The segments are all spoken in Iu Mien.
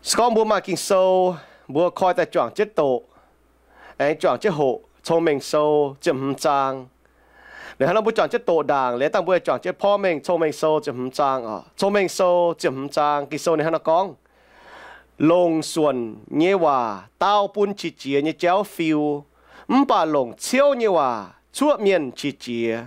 Se gorngv mbuo maaih Ging-Sou, mbuo koi daaih juangc jienv doqc, aengx juangc jienv hoqc Cong-Mengh Sou ziepc hmz zaang. Liuz hnangv nor mbuo juangc jienv doqc ndaangc, liuz dangh mbuo juangc jienv porv mengh Cong-Mengh Sou ziepc hmz zaang oc. Cong-Mengh Sou ziepc hmz zaang Ging-Sou ninh hnangv nor gorngv, Longc suonc nyei waac daauh bun qiex jiez nyei jauv fiu, mv baac longc ciouv nyei waac cuoqv mienh qiex jiez.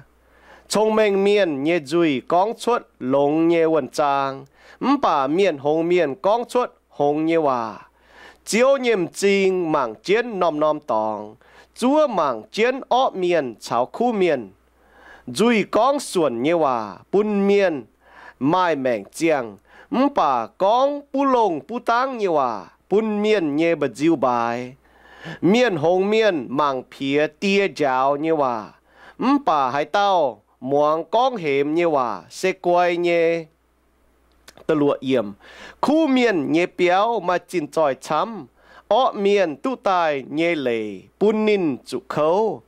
Cong-mengh mienh nyei nzuih gorngv cuotv longx nyei wuonh zaang, mv baac mienh hngongx mienh gorngv cuotv hngongx nyei waac. Ziouv nyei m'zing mangc jienv norm-norm dorngx, zuov mangc jienv orqv mienh caux kuv mienh. Nzuih gorngv suonc nyei waac bun mienh maaih maengc ziangh, mv baac gorngv buv longh buv dangv nyei waac bun mienh nyei mba'nziu mbaaix. Mienh hngongx mienh mangc piex die njaaux nyei waac, mv baac haaix dauh muangx gorngv hemx nyei waac se guai nyei. Kuv mienh nyei biauv maaih zinh zoih camv, orqv mienh duqv daaih nyei leiz bun ninh zuqc kouv.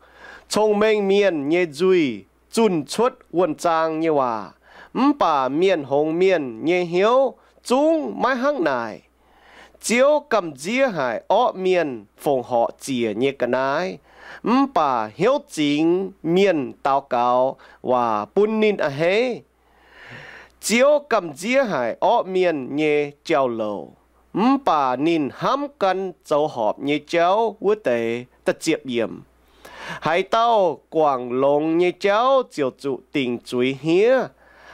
Cong-mengh mienh nyei nzuih zunh cuotv wuonh zaang nyei waac, mv baac mienh hngongx mienh nyei hnyouv zungv maiv hnangv naaic. Ziouv gamh nziev haic orqv mienh fongc horc ziec nyei ga'naaiv, mv baac hnyouv zingx mienh daux gaux waac bun ninh a'hneiv. Ziouv gamh nziev haic orqv mienh nyei jauv-louc, mv baac ninh hnamv gan zoux horpc nyei jauv wuov deix. Haaix dauh guangc longx nyei jauv ziouc zuqc dingc zuiz hniev.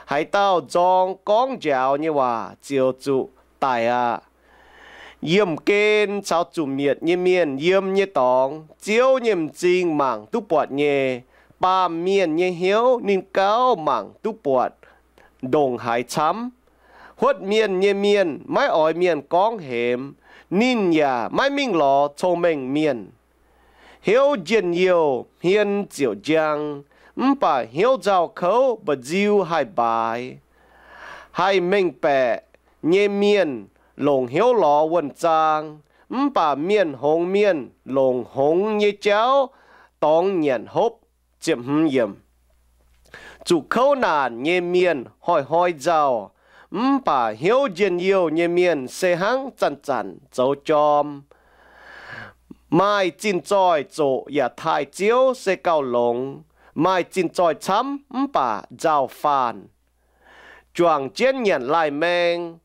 Haaix dauh nzorng gorngv njaaux nyei waac ziouc zuqc daic aqv. Yiemh gen caux zuqc mietc nyei mienh yiem nyei dorngx, Ziouv nyei m'zing mangc duqv buatc nyei. Baamh mienh nyei hnyouv ninh gauh mangc duqv buatc ndongc haaix camv. Huotv mienh nyei mienh maiv oix mienh gorngv hemx, ninh yaac maiv mingh lorz cong-mengh mienh. Hnyouv njien-youh hmien ziouc njang, mv baac hnyouv nzauh kouv mba'nziu haih mbaaix. Haih mengh baeqc nyei mienh longc hnyouv lorz wuonh zaang, mv baac mienh hngongx mienh longc hngongx nyei jauv dorngx nyanc hopv. Zuqc kouv naanc nyei mienh hnoi-hnoi nzauh, mv baac hnyouv njien-youh nyei mienh se hnangv zanc-zanc zoux jorm. Maaih zinh zoih zoqc yaac taaih Ziouv se gauh longx. Maaih zinh zoih camv mv baac nzauh faanh. Juangc jienv nyanc laih maeng,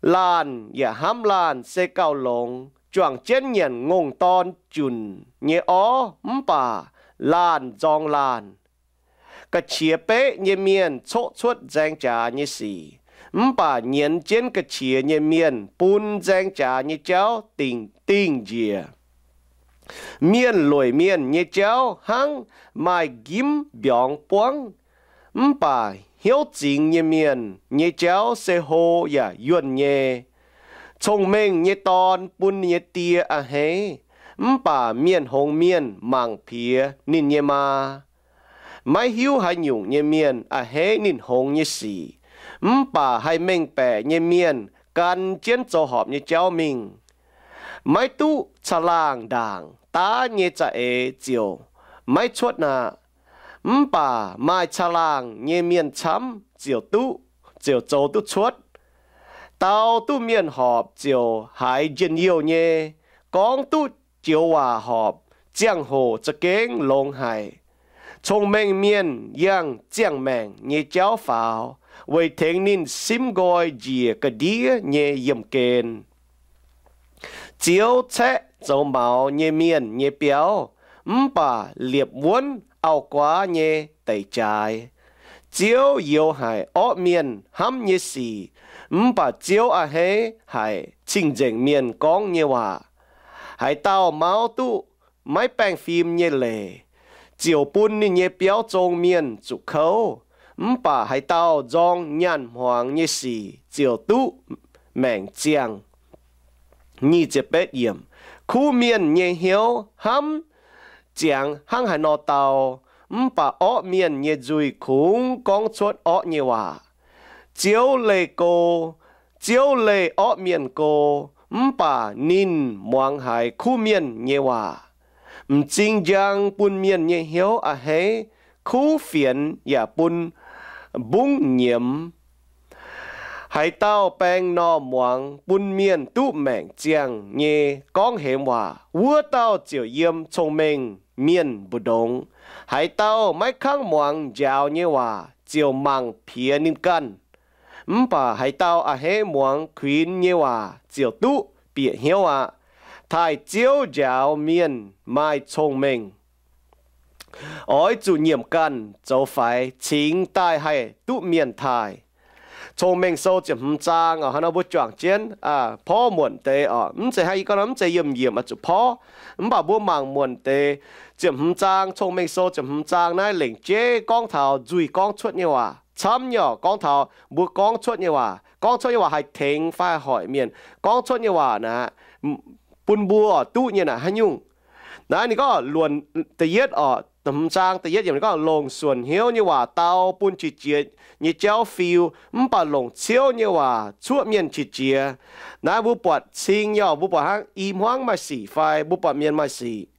laanh yaac hnamv laanh se gauh longx. Juangc jienv nyanc ngongh dorn junc nyei orv mv baac laanh nzorng laanh. Ga'qiex beqv nyei mienh coqv cuotv nzaeng jaax nyei sic, mv baac nyienz jienv ga'qiex nyei mienh bun nzaeng jaax nyei jauv dingh njiec. Mienh lueic mienh nyei jauv hnangv maaih nqimv mbiorngz buangv, mv baac hnyouv zingx nyei mienh nyei jauv se hlo yaac yuonh nyei. Cong-mengh nyei dorn bun ninh nyei die a'hneiv, mv baac mienh hngongx mienh mangc piex ninh nyei maa. Maiv hiuv haaix nyungc nyei mienh a'hneiv ninh hngongx nyei sic, mv baac haih mengh baeqc nyei mienh gan jienv zoux horpc nyei jauv mingh. Maiv duqv caangh laangh ndaangc daav nyei za'eix ziouc maiv cuotv aqv, mv baac maaih caangh laangh nyei mienh camv ziouc duqv, ziouc zoux duqv cuotv. Dau duqv mienh horpc ziouc haiz njien-youh nyei. Gorngv duqv joux waac horpc, ziangh hoc za'gengh longx haic. Cong-mengh mienh yangh ziangh maengc nyei jauv faaux, weic tengx ninh simv nqoi njiec ga'ndiev nyei yiemh gen. Ziouv caeqv zoux maux nyei mienh nyei biauv, mv baac liepc wuonv auv-guaav nyei daic jaaix. Ziouv youx haic orqv mienh hnamv nyei sic, mv baac Ziouv a'hneiv haic cing-nzengc mienh gorngv nyei waac. Haaix dauh mauv duqv maiv baengh fim nyei leiz, ziouc bun ninh nyei biauv zong mienh zuqc kouv, mv baac haaix dauh nzorng nyaanh hmuangx nyei sic ziouc duqv maengc ziangh. Kuv mienh nyei hnyouv hnamv ziangx hnangv haaix nor dau, mv baac orqv mienh nyei nzuih kungx gorngv cuotv orqv nyei waac. Ziouv leih go, Ziouv leih orqv mienh go, mv baac ninh muangx haiz kuv mienh nyei waac. M'zing njang bun mienh nyei hnyouv a'hneiv, kuv fienx yaac bun mbungv nyiemz. Haaix dauh baeng normh muangx bun mienh duqv maengc ziangh nyei gorngv hemx waac, wuov dauh ziouc yiem cong-mengh mienh mbu'ndongx. Haaix dauh maiv kangv muangx njaaux nyei waac ziouc mangc piex ninh ganh. Mv baac haaix dauh a'hneiv muangx kuinx nyei waac ziouc duqv bieqc hnyouv aqv. Taaih Ziouv njaaux mienh maaih cong-mengh. Oix zuqc nyiemc ganh zoux faix cingx daaih haih duqv mienh taaih. Cong-Mengh Sou ziepc hmz zaang oc, hnangv nor mbuo juangc jienv porv muonc deix oc. Mv zeiz hnangv yie gorngv nor, mv zeiz yiem nyiemc oix zuqc porv. Mv baac mbuo mangc muonc deix ziepc hmz zaang, Cong-Mengh Sou ziepc hmz zaang naaiv lengc jeiv gorngv taux nzuih gorngv cuotv nyei waac camv nyei oc. Gorngv taux mbuo gorngv cuotv nyei waac, gorngv cuotv nyei waac haih tengx fai haih hoic mienh. Gorngv cuotv nyei waac naaic, bun mbuo duqv nyei naaic haaix nyungc? Naaiv ninh gorngv luonc da'yietv oc, hmz zaang da'yietv yiemc ninh gorngv, longc suonc hnyouv nyei waac dau bun qiex jiez nyei jauv fiu, mv baac longc ciouv nyei waac cuoqv mienh qiex jiez. Naaiv mbuo buatc cing nyei oc, mbuo buatc hnangv i hmuangv maaih sic fai mbuo buatc mienh maaih sic.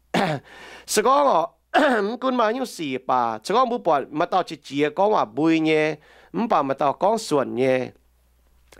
Se gorngv oc, mv gunv maaih haaix nyungc sic baac, se gorngv mbuo buatc maaih dauh qiex jiez gorngv waac mbui nyei, mv baac maaih dauh gorngv suonc nyei,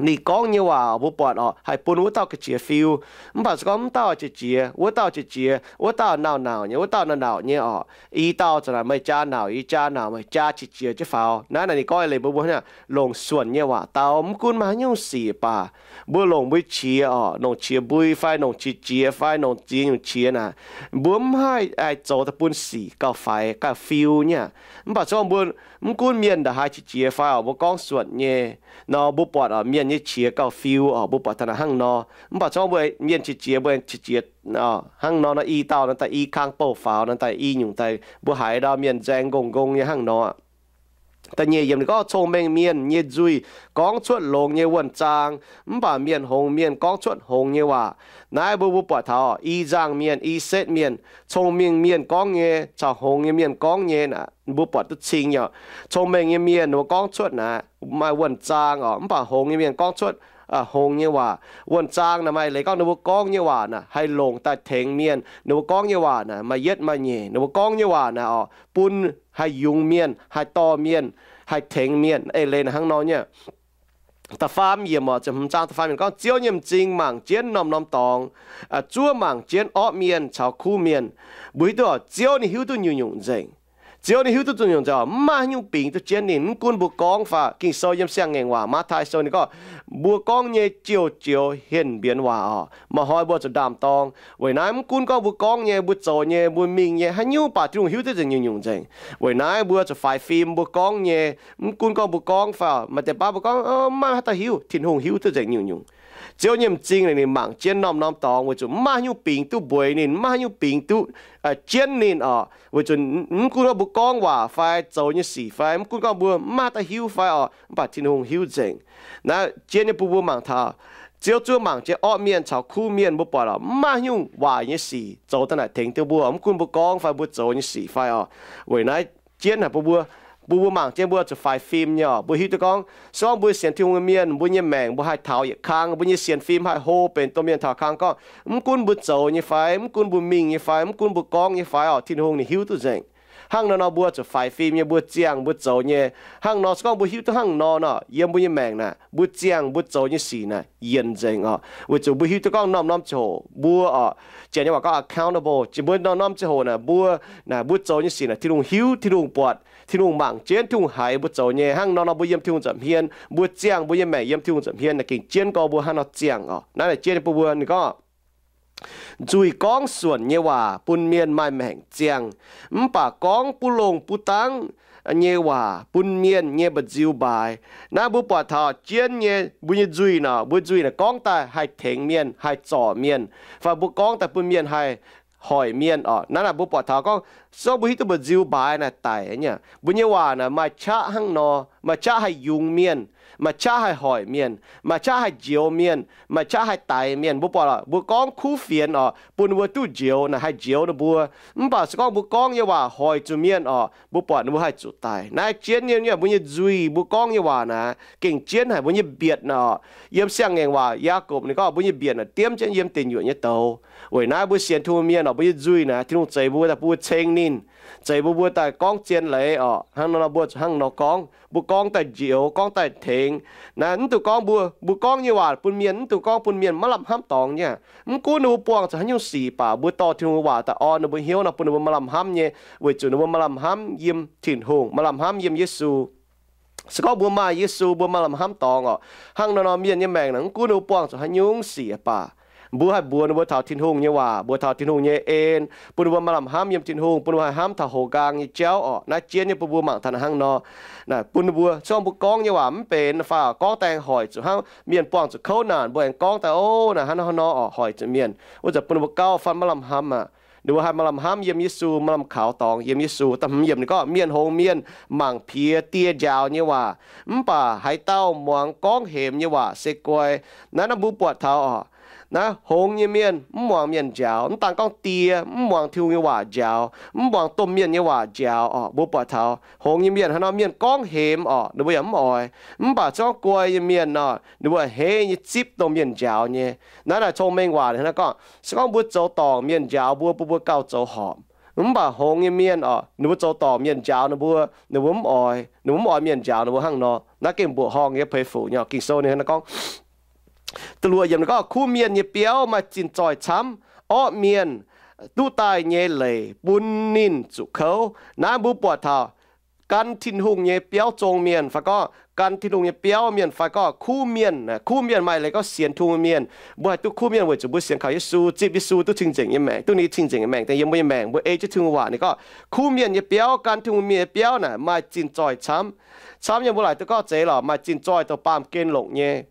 ninh gorngv nyei waac mbuo buatc oc haih bun wuov dauh ga'qiex fiu. Mv baac se gorngv wuov dauh qiex jiez, wuov dauh qiex jiez, wuov dauh nauc-nauc nyei, wuov dauh nauc-nauc nyei oc, i dauh za'naaic meih jaa nauc, yie jaa nauc, meih jaa qiex jiez jienv faaux. Naaiv naaic ninh gorngv leiz mbuo mbuo hnangv, longc suonc nyei waac dau, mv gunv maaih haaix nyungc sic baac, mbuo longc mbuo qiex oc, longc qiex mbui fai longc qiex jiez fai longc ziex nyungc qiex naaic, mbuo mv haih, haih zoux daaih bun sic gauh faix gauh fiu nyei aqv. Mv baac se gorngv mbuo, mv gunv mienh ndongc haaix qiex jiez fai oc, mbuo gorngv suonc nyei nor, mbuo buatc oc mienh nyei qiex gauh fiu oc, mbuo buatc taux naaic hnangv nor. Mv baac se gorngv mbuo mienh qiex jiez, mbuo qiex jiez hnangv nor, nor i dauh nor daaih i kang bouh faaux nor daaih i nyungc daaih mbuo haiz ndau mienh nzaeng ngongh ngong nyei hnangv nor. Da'nyeic yiemc ninh gorngv, cong-mengh mienh nyei nzuih gorngv cuotv longx nyei wuonh zaang, mv baac mienh hngongx mienh gorngv cuotv hngongx nyei waac. Naaiv mbuo, mbuo buatc taux i nzangh mienh, i setv mienh, cong-mengh mienh gorngv nyei caux hngongx nyei mienh gorngv nyei naaic, mbuo buatc duqv cing nyei oc. Cong-mengh nyei mienh ninh mbuo gorngv cuotv naaic maaih wuonh zaang oc, mv baac hngongx nyei mienh gorngv cuotv hngongx nyei waac. Wuonh zaang naaic maaih leiz gorngv ninh mbuo gorngv nyei waac naaic haih longc daaih tengx mienh. Ninh mbuo gorngv nyei waac naaic maaih yietv maaih nyeic. Ninh mbuo gorngv nyei waac naaic oc bun haih yungz mienh, haih dorh mienh, haih tengx mienh. Eix leiz naaic hnangv nor nyei. Da'faam yiemc oc, ziepc hmz zaang da'faam yiemc gorngv, Ziouv nyei m'zing mangc jienv norm-norm dorngx, zuov mangc jienv orqv mienh caux kuv mienh. Mbuo hiuv duqv oc, Ziouv ninh hiuv duqv nyungc-nyungc nzengc. Ziouv ninh hiuv duqv nyungc-nyungc nzengc oc, mv maaih haaix nyungc bingx duqv jienv ninh. Mv gunv mbuo gorngv fai, Ging-Sou yiem Siang-Ngaengc Waac, Matv^taai Sou ninh gorngv, mbuo gorngv nyei jouh joux henv mbienx waac oc, maaih hnoi mbuo zuqc ndaam-dorng. Weic naaiv mv gunv gorngv mbuo gorngv nyei, mbuo zoux nyei, mbuo mingh nyei, haaix nyungc baac Tin-Hungh hiuv duqv nzengc nyungc-nyungc nzengc. Weic naaiv mbuo zuqc faix fim mbuo gorngv nyei. Mv gunv gorngv mbuo gorngv fai oc, maaih deix baav mbuo gorngv, mv maaih haaix dauh hiuv, Tin-Hungh hiuv duqv nzengc nyungc-nyungc. Ziouv nyei m'zing ninh mangc jienv norm-norm dorngx weic zuqc mv maaih haaix nyungc bingx duqv mbueix ninh, mv maaih haaix nyungc bingx duqv jienv ninh oc. Weic zuqc mv gunv gorngv mbuo gorngv waac fai zoux nyei sic fai, mv gunv gorngv mbuo mv maaih haaix dauh hiuv fai oc, mv baac Tin-Hungh hiuv nzengc. Naaiv jienv nyei bun mbuo mangc taux Ziouv zuov mangc jienv orqv mienh caux kuv mienh, mbuo buatc oc, mv maaih haaix nyungc waaic nyei sic zoux daaih naaic tengx duqv mbuo, mv gunv mbuo gorngv fai mbuo zoux nyei sic fai oc. Weic naaiv jienv haic bun mbuo, bun mbuo mangc jienv mbuo zuqc faix fim nyei oc. Mbuo hiuv duqv gorngv se gorngv mbuo sienx Tin-Hungh nyei mienh, mbuo nyei maengc mbuo haih taux yietc kang, mbuo nyei sienx fim haih hlo benx domh mienh taux kang gorngv, mv gunv mbuo zoux nyei fai, mv gunv mbuo mingh nyei fai, mv gunv mbuo gorngv nyei fai oc, Tin-Hungh ninh hiuv duqv nzengc. Hnangv nor nor mbuo zuqc faix fim nyei, mbuo ziangh mbuo zoux nyei. Hnangv nor se gorngv mbuo hiuv duqv hnangv nor nor, yiem mbuo nyei maengc naaic, mbuo ziangh mbuo zoux nyei sic naaic yienc nzengc oc. Weic zuqc mbuo hiuv duqv gorngv norm-norm ziangh hoc mbuo oc, Janx nyei waac gorngv accountable, mbuo norm-norm ziangh hoc naaic mbuo, naaic mbuo zoux nyei sic naaic Tin-Hungh hiuv, Tin-Hungh buatc, Tin-Hungh mangc jienv, Tin-Hungh haiz mbuo zoux nyei. Hnangv nor nor mbuo yiem Tin-Hungh nza'hmien, mbuo ziangh mbuo nyei maengc yiem Tin-Hungh nza'hmien naaic gengh jienv gorx mbuo hnangv nor ziangh oc. Naaiv naaic jienv bun mbuo ninh gorngv, nzuih gorngv suonc nyei waac bun mienh maaih maengc ziangh, mv baac gorngv buv longh buv dangv nyei waac bun mienh nyei mba'nziu mbaaix. Naaiv mbuo buatc taux jienv nyei mbuo nyei nzuih nor, mbuo nzuih naaic gorngv daaih haih tengx mienh, haih zorc mienh, fai mbuo gorngv daaih bun mienh haih hoic mienh oc. Naaiv naaic mbuo buatc taux gorngv, se gorngv mbuo hiuv duqv mba'nziu mbaaix naaic daic nyei, mbuo nyei waac naaic maaih qaqv hnangv nor, maaih qaqv haih yungz mienh, maaih qaqv haih hoic mienh, maaih qaqv haih njoux mienh, maaih qaqv haih daix mienh. Mbuo buatc oc, mbuo gorngv kuv fienx oc, bun ninh mbuo duqv njoux naaic haih njoux ninh mbuo. Mv baac se gorngv mbuo gorngv nyei waac hoic zuqc mienh oc, mbuo buatc ninh mbuo haih zuqc daic. Naaiv jienv nyei mbuo nyei nzuih, mbuo gorngv nyei waac naaic gengh jienv haic mbuo nyei mbietc naaic oc. Yiem Siang-Ngaengc Waac Yaagorpc ninh gorngv mbuo nyei mbietc naaic diemv jienv yiem deic nyuoqc nyei douz. Weic naaiv mbuo sienx Tin-Hungh mienh oc, mbuo nyei nzuih naaic Tin-Hungh zeix mbuo daaih bun mbuo ceng ninh, zeix mbuo, mbuo daaih gorngv zien leiz oc. Hnangv nor nor mbuo zuqc hnangv nor gorngv, mbuo gorngv daaih njoux, gorngv daaih tengx. Naaiv mv dungx gorngv mbuo, mbuo gorngv nyei waac bun mienh, mv dungx gorngv bun mienh maiv lamh hnamv dorngx nyei. Mv gunv ninh mbuo buangh zuqc haaix nyungc sic baac mbuo dorh Tin-Hungh nyei waac daaih orn ninh mbuo hnyouv nor, bun ninh mbuo maaih lamh hnamv nyei, weic zuqc ninh mbuo maaih lamh hnamv yiem Tin-Hungh, maaih lamh hnamv yiem Yesu. Se gorngv mbuo maaih Yesu, mbuo maaih lamh hnamv dorngx orqc. Hnangv nor nor, mienh nyei maengc naaic mv gunv ninh mbuo buangh zuqc haaix nyungc sic baac, mbuo haih mbuox ninh mbuo taux Tin-Hungh nyei waac, mbuox taux Tin-Hungh nyei en, bun ninh mbuo maaih lamh hnamv yiem Tin-Hungh, bun ninh mbuo haih hnamv taux houx nqaang nyei jauv orqc. Naaiv jienv nyei bun mbuo mangc taux naaic hnangv nor. Naaic bun ninh mbuo, se gorngv mbuo gorngv nyei waac mv benx fai gorngv daaih hoic zuqc hnangv mienh buangh zuqc kouv naanc, mbuo aengx gorngv daaih, o, naaic hnangv nor hnangv nor orqc, hoic zuqc mienh, wuov zanc bun ninh mbuo gauh fanh maiv lamh hnamv aqv. Ninh mbuo haih maaih lamh hnamv yiem Yesu, maaih lamh kaux dorngx yiem Yesu. Da'hmz yiemc ninh gorngv, mienh hngongx mienh mangc piex die njaaux nyei waac, mv baac haaix dauh muangx gorngv hemx nyei waac se guai. Naaiv, naaiv mbuo buatc taux orqc, naaiv hngongx nyei mienh mv muangx mienh njaaux, mv daan gorngv die mv muangx Tin-Hungh nyei waac njaaux, mv muangx domh mienh nyei waac njaaux orqc. Mbuo buatc taux hngongx nyei mienh hnangv nor, mienh gorngv hemx orqc, ninh mbuo yaac mv oix. Mv baac se gorngv guai nyei mienh nor, ninh mbuo a'hneiv nyei zipv domh mienh njaaux nyei. Naaiv, naaic cong-mengh waac hnangv naaiv gorngv, se gorngv mbuo zoux dorngc mienh njaaux mbuo, bun mbuo gauh zoux horpc. Mv baac hngongx nyei mienh orqc, ninh mbuo zoux dorngc mienh njaaux ninh mbuo, ninh mbuo mv oix, ninh mbuo mv oix mienh njaaux ninh mbuo hnangv nor. Naaiv gengh mbuoqc horngh nyei, peix fuc nyei. Ging-Sou ninh gorngv, da'luoqc yiemc ninh gorngv, kuv mienh nyei biauv maaih zinh zoih camv, orqv mienh duqv daaih nyei leiz bun ninh zuqc kouv. Naaiv mbuo buatc taux gan Tin-Hungh nyei biauv zong mienh fai gorngv gan Tin-Hungh nyei biauv mienh fai gorngv kuv mienh. Kuv mienh maaih leiz gorngv sienx Tin-Hungh mienh. Mbuo haih duqv kuv mienh weic zuqc mbuo sienx kaux Yesu, zipv Yesu duqv cing-nzengc nyei maengc, duqv ninh cing-nzengc nyei maengc daaih yiem mbuo nyei maengc, mbuo ei jienv Tin-Hungh waac. Ninh gorngv kuv mienh nyei biauv, gan Tin-Hungh mienh nyei biauv naaic maaih zinh zoih camv. Camv nyei mbuo laaic duqv gorngv zeiz lorqc, maaih zinh zoih dongh baamh gen longc nyei.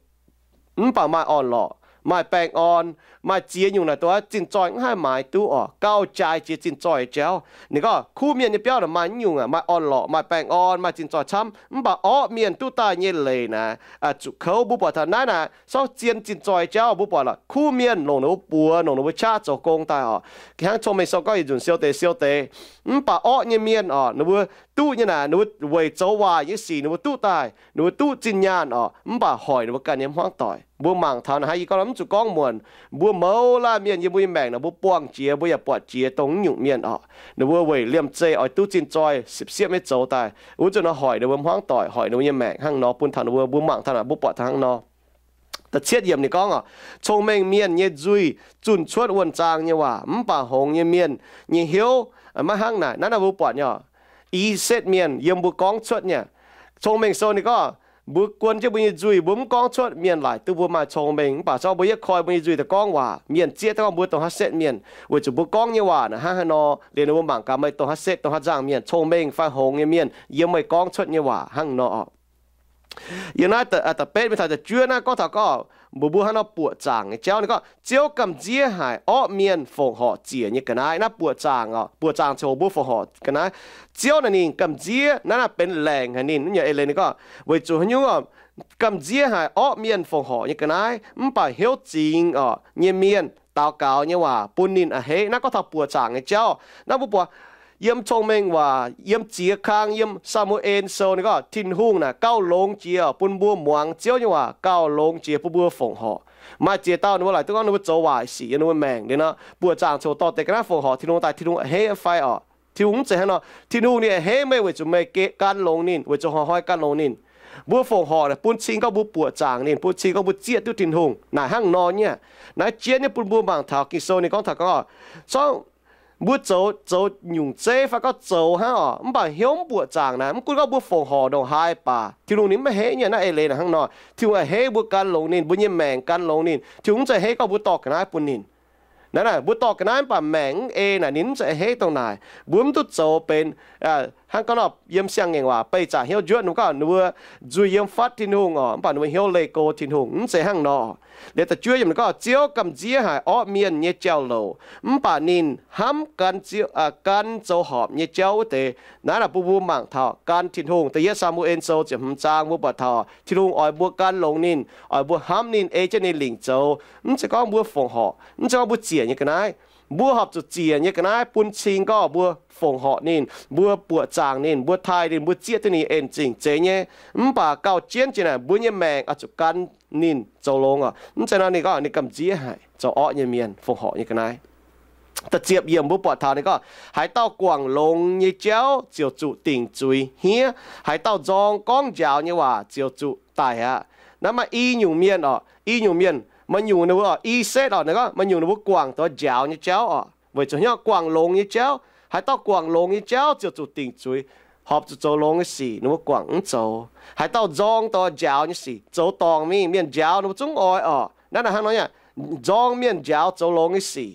Mv baac maaih orn-lorqc, maaih baengh orn, maaih ziex nyungc naaic dongh zinh zoih mv haih maaiz duqv orqc, gauh jaaix jiex zinh zoih jauv. Ninh gorngv kuv mienh nyei biauv naaic maaih nyungc aqv, maaih orn-lorqc, maaih baengh orn, maaih zinh zoih camv, mv baac orqv mienh duqv daaih nyei leiz naaic zuqc kouv. Mbuo buatc taux naaiv naaic sortv zien zinh zoih jauv. Mbuo buatc lorqc, kuv mienh longc ninh mbuo buoz, longc ninh mbuo qaqv zoux gong daaih orqc, hnangv Cong-Mengh Sou gorngv yietc nzunc siou deix siou deix. Mv baac orqv nyei mienh orqc, ninh mbuo duqv nyei naaic, ninh mbuo weic zoux waaic nyei sic ninh mbuo duqv daaih, ninh mbuo duqv zinh nyaanh orqc, mv baac hoic ninh mbuo ganh nyei hmuangv doic. Mbuo mangc taux naaic hnangv yie gorngv mv zuqc gorngv muonc, mbuo mouz laanh mienh yiem mbuo nyei maengc naaic mbuo buangh jiex, mbuo yaac buatc jiex dongh naaiv nyungc mienh orqc, ninh mbuo weic liemh zeih oix duqv zinh zoih siepv-siepv nyei zoux daaih, wuov zanc nor hoic ninh mbuo hmuangv doic, hoic ninh mbuo nyei maengc hnangv nor, bun taux ninh mbuo, mbuo mangc taux naaic mbuo buatc taux hnangv nor. Da'cietv yiemc ninh gorngv orqc, cong-mengh mienh nyei nzuih zunh cuotv wuonh zaang nyei waac, mv baac hngongx nyei mienh nyei hnyouv maiv hnangv naaic. Naaiv naaic mbuo buatc nyei orqc, i setv mienh yiem mbuo gorngv cuotv nyei. Cong-mengh Sou ninh gorngv, mbuo guon jienv mbuo nyei nzuih, mbuo mv gorngv cuotv, mienh laaic duqv mbuo maaih cong-mengh, mv baac se gorngv mbuo yietv koi mbuo nyei nzuih daaih gorngv waac, mienh zieqv daaih gorngv mbuo dongh haaix setv mienh, weic zuqc mbuo gorngv nyei waac naaic hnangv haaix nor, liuz ninh mbuo mangc gaax meih dongh haaix setv, dongh haaix nzangh mienh, cong-mengh fai hngongx nyei mienh yiem meih gorngv cuotv nyei waac hnangv nor orqc. Yiem naaiv da'betv mingh taux da'juov naaiv gorngv taux gorngv mbuox mbuo hnangv nor buoqc zaangc nyei jauv. Ninh gorngv, Ziouv gamh nziev haic orqv mienh fongc horc ziec nyei ga'naaiv. Naaiv buoqc zaangc orqc, buoqc zaangc ziouc mbuo fongc horc ga'naaiv. Ziouv naaic ninh gamh nziev, naaiv naaiv benx laengc haic ninh. Naaiv nyungc eix leiz ninh gorngv, weic zuqc haaix nyungc orqc, gamh nziev haic orqv mienh fongc horc nyei ga'naaiv, mv baac hnyouv zingx orqc nyei mienh daux gaux nyei waac bun ninh a'hneiv. Naaiv gorngv taux buoqc zaangc nyei jauv. Naaiv mbuo buatc yiem Cong-Mengh Waac, yiem Ziex Kang, yiem Saa^mu^en Sou, ninh gorngv Tin-Hungh naaic gauh longx jiex bun mbuo muangx Ziouv nyei waac, gauh longx jiex bun mbuo fongc horc. Maaih ziex dauh ninh mbuo laaic duqv gorngv ninh mbuo zoux waaic sic yiem ninh mbuo maengc liuz nor, buoqc zaangc coc dorh deix ga'naaiv fongc horc Tin-Hungh daaih, Tin-Hungh a'hneiv fai orqc? Tin-Hungh mv zeiz hnangv nor. Tin-Hungh ninh a'hneiv meih weic zuqc meih gan longx ninh, weic zuqc hnoi-hnoi gan longx ninh. Mbuo fongc horc naaic bun cing gorngv mbuo buoqc zaangc ninh, bun cing gorngv mbuo zieqv duqv Tin-Hungh naaic hnangv nor nyei. Naaiv jienv nyei bun mbuo mangc taux Ging-Sou ninh gorngv taux gorngv, zorngv mbuo zoux, zoux nyungc zeiv fai gorngv zoux hnangv orqc, mv baac hnyouv mv buoqc zaangc naaic, mv gunv gorngv mbuo fongc horc ndongc haaix baac Tin-Hungh ninh mv a'hneiv nyei. Naaiv eix leiz naaic hnangv nor, Tin-Hungh a'hneiv mbuo gan longx ninh, mbuo nyei maengc gan longx ninh. Tin-Hungh mv zeiz a'hneiv gorngv mbuo dorh ga'naaiv bun ninh. Naaiv naaic mbuo dorh ga'naaiv mv baac maengc mv ei naaic, ninh mv zeiz a'hneiv dongh naaic. Mbuo mv duqv zoux benx hnangv gorngv nor yiem Siang-Ngaengc Waac beih zaqc hnyouv njuotv, ninh mbuo gorngv ninh mbuo nzuih yiem fatv Tin-Hungh orqc, mv baac ninh mbuo hnyouv leih go Tin-Hungh. Mv zeiz hnangv nor. Liuz da'juov yiemc ninh gorngv, Ziouv gamh nziev haic orqv mienh nyei jauv-louc, mv baac ninh hnamv gan, gan zoux horpc nyei jauv wuov deix. Naaiv naaic bun mbuo mangc taux gan Tin-Hungh. Da'yietv Saa^mu^en Sou ziepc hmz zaang mbuo buatc taux Tin-Hungh oix mbuo gan longx ninh, oix mbuo hnamv ninh, ei jienv ninh lingc zoux. Mv zeiz gorngv mbuo fongc horc, mv zeiz gorngv mbuo ziec nyei ga'naaiv. Mbuo horpc zuqc ziec nyei ga'naaiv bun cing gorngv mbuo fongc horc ninh, mbuo buoqc zaangc ninh, mbuo taaih ninh, mbuo zieqv duqv ninh en zingh zeiz nyei. Mv baac gauh jienv jiex naaic mbuo nyei maengc oix zuqc gan ninh zoux longx oc. Mv zeiz nor ninh gorngv ninh gamh nziev haic zoux orqv nyei mienh, fongc horc nyei ga'naaiv. Da'ziepc yiemc mbuo buatc taux ninh gorngv, haaix dauh guangc longx nyei jauv ziouc zuqc dingc zuiz hniev. Haaix dauh nzorng gorngv njaaux nyei waac ziouc zuqc daic aqv. Naaiv maaih i nyungc mienh oc, i nyungc mienh, maaih nyungc ninh mbuo oc, i setv oc, ninh gorngv maaih nyungc ninh mbuo guangc doix njaaux nyei jauv oc, weic zuqc hnyouv guangc longx nyei jauv. Haaix dauh guangc longx nyei jauv ziouc zuqc dingc zuiz, horpc zuqc zoux longx nyei sic, ninh mbuo guangc mv zoux. Haaix dauh nzorng doix njaaux nyei sic, zoux dorngc mingh, mienh njaaux ninh mbuo zungv oix oc. Naaiv naaic hnangv nor nyei, nzorng mienh njaaux zoux longx nyei sic.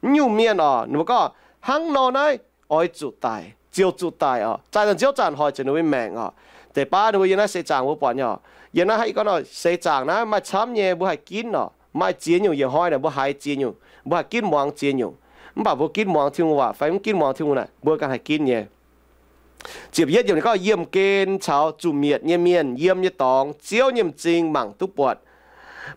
Mv nyungc mienh oc, ninh mbuo gorngv hnangv nor naaiv oix zuqc daic, ziouc zuqc daic oc. Zaih naaic nziouv zanc hoic zuqc ninh mbuo maengc oc. Deix baav ninh mbuo yiem naaiv seix zaangc mbuo buatc nyei oc, yiem naaiv haih gorngv nor seix zaangc naaiv maaih camv nyei mbuo haih ginv oc. Maaih ziex nyungc yietc hnoi naaic mbuo haiz ziex nyungc, mbuo haih ginv muangx ziex nyungc. Mv baac mbuo ginv muangx Tin-Hungh waac fai mv ginv muangx Tin-Hungh naaic mbuo ganh haih ginv nyei. Ziepc yietv yiemc ninh gorngv, yiemh gen caux zuqc mietc nyei mienh yiem nyei dorngx Ziouv nyei m'zing mangc duqv buatc.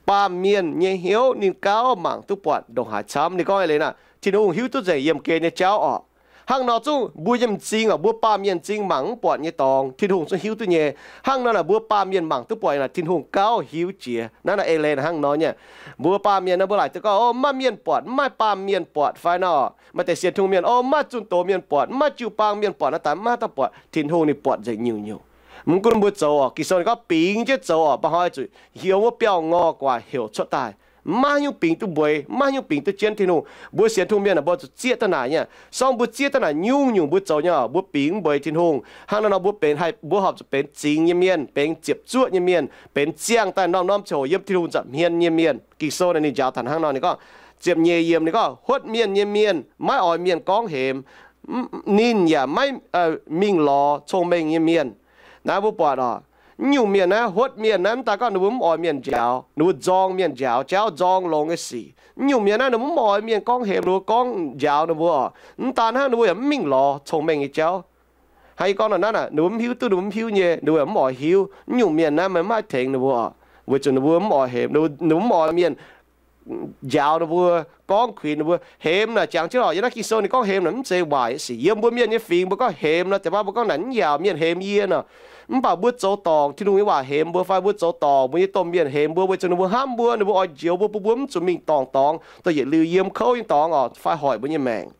Baamh mienh nyei hnyouv ninh gauh mangc duqv buatc ndongc haaix camv. Ninh gorngv eix leiz naaic Tin-Hungh hiuv duqv nzengc yiemh gen nyei jauv oc. Hnangv nor zungv mbuo nyei m'zing oc, mbuo baamh mienh m'zing mangc mv buatc nyei dorngx Tin-Hungh zungv hiuv duqv nyei. Hnangv nor naaic mbuo baamh mienh mangc duqv buatc naaic Tin-Hungh gauh hiuv jiex. Naaiv naaic eix leiz hnangv nor nyei. Mbuo baamh mienh naaiv mbuo laaic duqv gorngv, o, mv maaih mienh buatc, mv maaih baamh mienh buatc fai nor, maaih deix sienx Tin-Hungh mienh, o, mv maaih zunh doz mienh buatc, mv maaih jiu-baang mienh buatc, naaiv daaih mv maaih dauh buatc. Tin-Hungh ninh buatc nzengc nyungc-nyungc. Mv gunv mbuo zoux oc, Ging-Sou ninh gorngv bingx jienv zoux oc, baac hnoi zuqc heuc wuov biauv-ngorh guaax heuc cuotv daaih. Mv maaih haaix nyungc bingx duqv mbueix, mv maaih haaix nyungc bingx duqv jienv Tin-Hungh. Mbuo sienx Tin-Hungh mienh aah, mbuo zuqc zieqv daaih naaic nyei. Sorng mbuo zieqv daaih naaic nyungc-nyungc mbuo zoux nyei oc, mbuo bingx mv mbueix Tin-Hungh. Hnangv naaiv nor mbuo benx haih, mbuo horpc zuqc benx zingx nyei mienh, benx ziepc zuoqv nyei mienh, benx ziangh daaih norm-norm ziangh hoc yiem Tin-Hungh nza'hmien nyei mienh. Ging-Sou naaic ninh njaaux taux hnangv nor, ninh gorngv, ziepc nyeic yiemc ninh gorngv, huotv mienh nyei mienh maiv oix mienh gorngv hemx, ninh yaac maiv mingh lorz cong-mengh nyei mienh. Naaiv mbuo buatc oc, mv nyungc mienh naaiv, huotv mienh naaiv, mv daaih gorngv ninh mbuo mv oix mienh njaaux, ninh mbuo nzorng mienh njaaux jauv, nzorng longx nyei sic. Mv nyungc mienh naaiv ninh mbuo mv oix mienh gorngv hemx ninh mbuo, gorngv njaaux ninh mbuo oc. Mv daan hnangv, ninh mbuo yaac mv mingh lorz cong-mengh nyei jauv. Hnangv yie gorngv nor naaiv, ninh mbuo mv hiuv duqv, ninh mbuo mv hiuv nyei, ninh mbuo yaac mv oix hiuv. Mv nyungc mienh naaiv meih mv maaih tengx ninh mbuo oc, weic zuqc ninh mbuo mv oix hemx, ninh mbuo mv oix mienh njaaux ninh mbuo, gorngv kuinx ninh mbuo. Hemx naaic jangx jienv oc, yiem naaiv Ging-Sou ninh gorngv hemx naaic mv zeiz waaic sic. Yiem mbuo mienh nyei fingx mbuo gorngv hemx nor, deix baav mbuo gorngv naaic mv yaauc, mienh hemx yie nor. Mv baac mbuo zoux dorngc, Tin-Hungh nyei waac hemx mbuo fai mbuo zoux dorngc mbuo nyei domh mienh hemx mbuo weic zuqc ninh mbuo hnamv mbuo, ninh mbuo oix njoux mbuo, bun mbuo mv zuqc mingh dorngc dorngx, dongh yietc liuz yiem kouv nyei dorngx oc, fai hoic mbuo nyei maengc.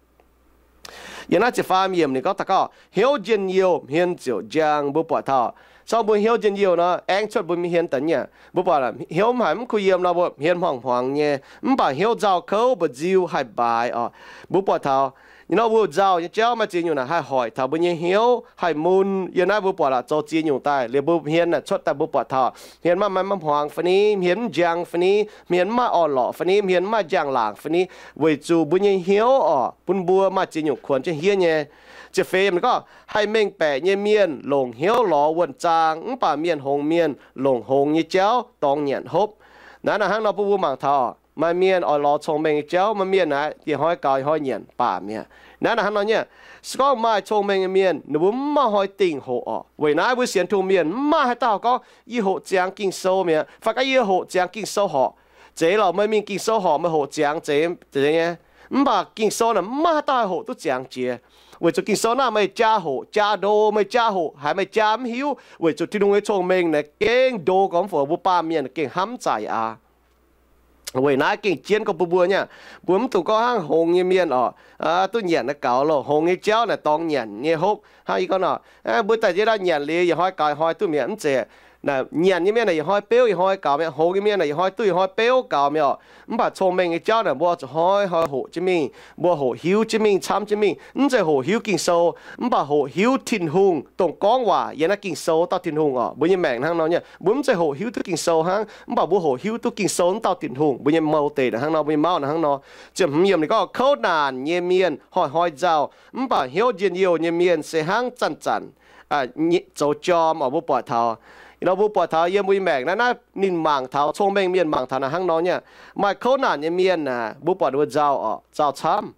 Yiem naaiv ziepc faam yiemc ninh gorngv daux gaux, hnyouv njien-youh hmien ziouc njang. Mbuo buatc taux, sorng mbuo hnyouv njien-youh nor, aengx cuotv mbuo mingh hmien daaih nyei. Mbuo buatc hnyouv mv haiz mv kuh yiem nor, mbuo hmien hmuangx-hmuangx nyei. Mv baac hnyouv nzauh kouv mba'nziu haih mbaaix oc. Mbuo buatc taux, nyei nor mbuo nzauh nyei jauv maaih ziex nyungc naaic haih hoic taux mbuo nyei hnyouv haih mun. Yiem naaiv mbuo buatc laaix zoux ziex nyungc daaih liuz mbuo hmien naaic cuotv daaih mbuo buatc taux hmien maiv maaih maiv hmuangx fai ni, hmien mv njang fai ni, hmien mv maaih orn-lorqc fai ni, hmien mv maaih njang-laangc fai ni, weic zuqc mbuo nyei hnyouv oc, bun mbuo maaih ziex nyungc kuonx jienv hniev nyei. Ziepc feix yiemc ninh gorngv, haih mengh baeqc nyei mienh longc hnyouv lorz wuonh zaang, mv baac mienh hngongx mienh longc hngongx nyei jauv dorngx nyanc hopv. Naaiv naaic hnangv nor bun mbuo mangc taux, maaih mienh oix lorz cong-mengh nyei jauv, maaih mienh naaic yietc hnoi gaux yietc hnoi nyanc baac mi'aqv. Naaiv naaic hnangv nor nyei, se gorngv maaih cong-mengh nyei mienh ninh mbuo mv maaih hnoi dingh hoqc oc. Weic naaiv mbuo sienx Tin-Hungh mienh mv maaih haaix dauh gorngv yie hoqc ziangx Ging-Sou mi'aqv, fai gorngv yie hoqc ziangx Ging-Sou horc. Zeiz lorqc, meih mingh Ging-Sou horc, meih hoqc ziangx zeiz, zeiz nyei. Mv baac Ging-Sou naaic mv maaih haaix dauh haih hoqc duqv ziangx jiex. Weic zuqc Ging-Sou naaiv meih jaa hoqc jaa ndo, meih jaa hoqc haiz meih jaa mv hiuv, weic zuqc Tin-Hungh nyei cong-mengh naaic gengh ndo gormx fou, mbuo baamh mienh gengh hnamv zaic aqv. Weic naaiv gengh jienv gorngv bun mbuo nyei, mbuo mv dungx gorngv hnangv hngongx nyei mienh oc, duqv nyanc naaiv gaux loh, hngongx nyei jauv naaic dorngx nyanc nyei hopv. Hnangv yie gorngv nor, mbuo daaih jiex daaih nyanc liuz yietc hnoi gaux yietc hnoi duqv mi'aqv, mv zeiz. Naaic nyanc nyei mienh naaic yietc hnoi beuv yietc hnoi gaux mi'aqv, hngongx nyei mienh naaic yietc hnoi duqv yietc hnoi beuv gaux mi'aqv oc. Mv baac cong-mengh nyei jauv naaic mbuo zuqc hnoi-hnoi hoqc jienv mingh, mbuo hoqc hiuv jienv mingh, camv jienv mingh, mv zeiz hoqc hiuv Ging-Sou, mv baac hoqc hiuv Tin-Hungh dongh gorngv waac yiem naaiv Ging-Sou dauh Tin-Hungh oc. Mbuo nyei maengc hnangv nor nyei, mbuo mv zeiz hoqc hiuv duqv Ging-Sou hnangv, mv baac mbuo hoqc hiuv duqv Ging-Sou wuov dauh Tin-Hungh. Mbuo nyei mouh deix hnangv nor, mbuo nyei mauv hnangv nor. Ziepc hmz yiemc ninh gorngv, kouv naanc nyei mienh hoih-hoih nzauh, mv baac hnyouv njien-youh nyei mienh se hnangv zanc-zanc zoux jorm oc. Mbuo buatc taux, nor mbuo buatc taux yiem mbuo nyei maengc naaiv, naaiv ninh mangc taux, cong-mengh mienh mangc taux naaic hnangv nor nyei. Maaih kouv naanc nyei mienh naaic, mbuo buatc ninh mbuo nzauh oc, nzauh camv.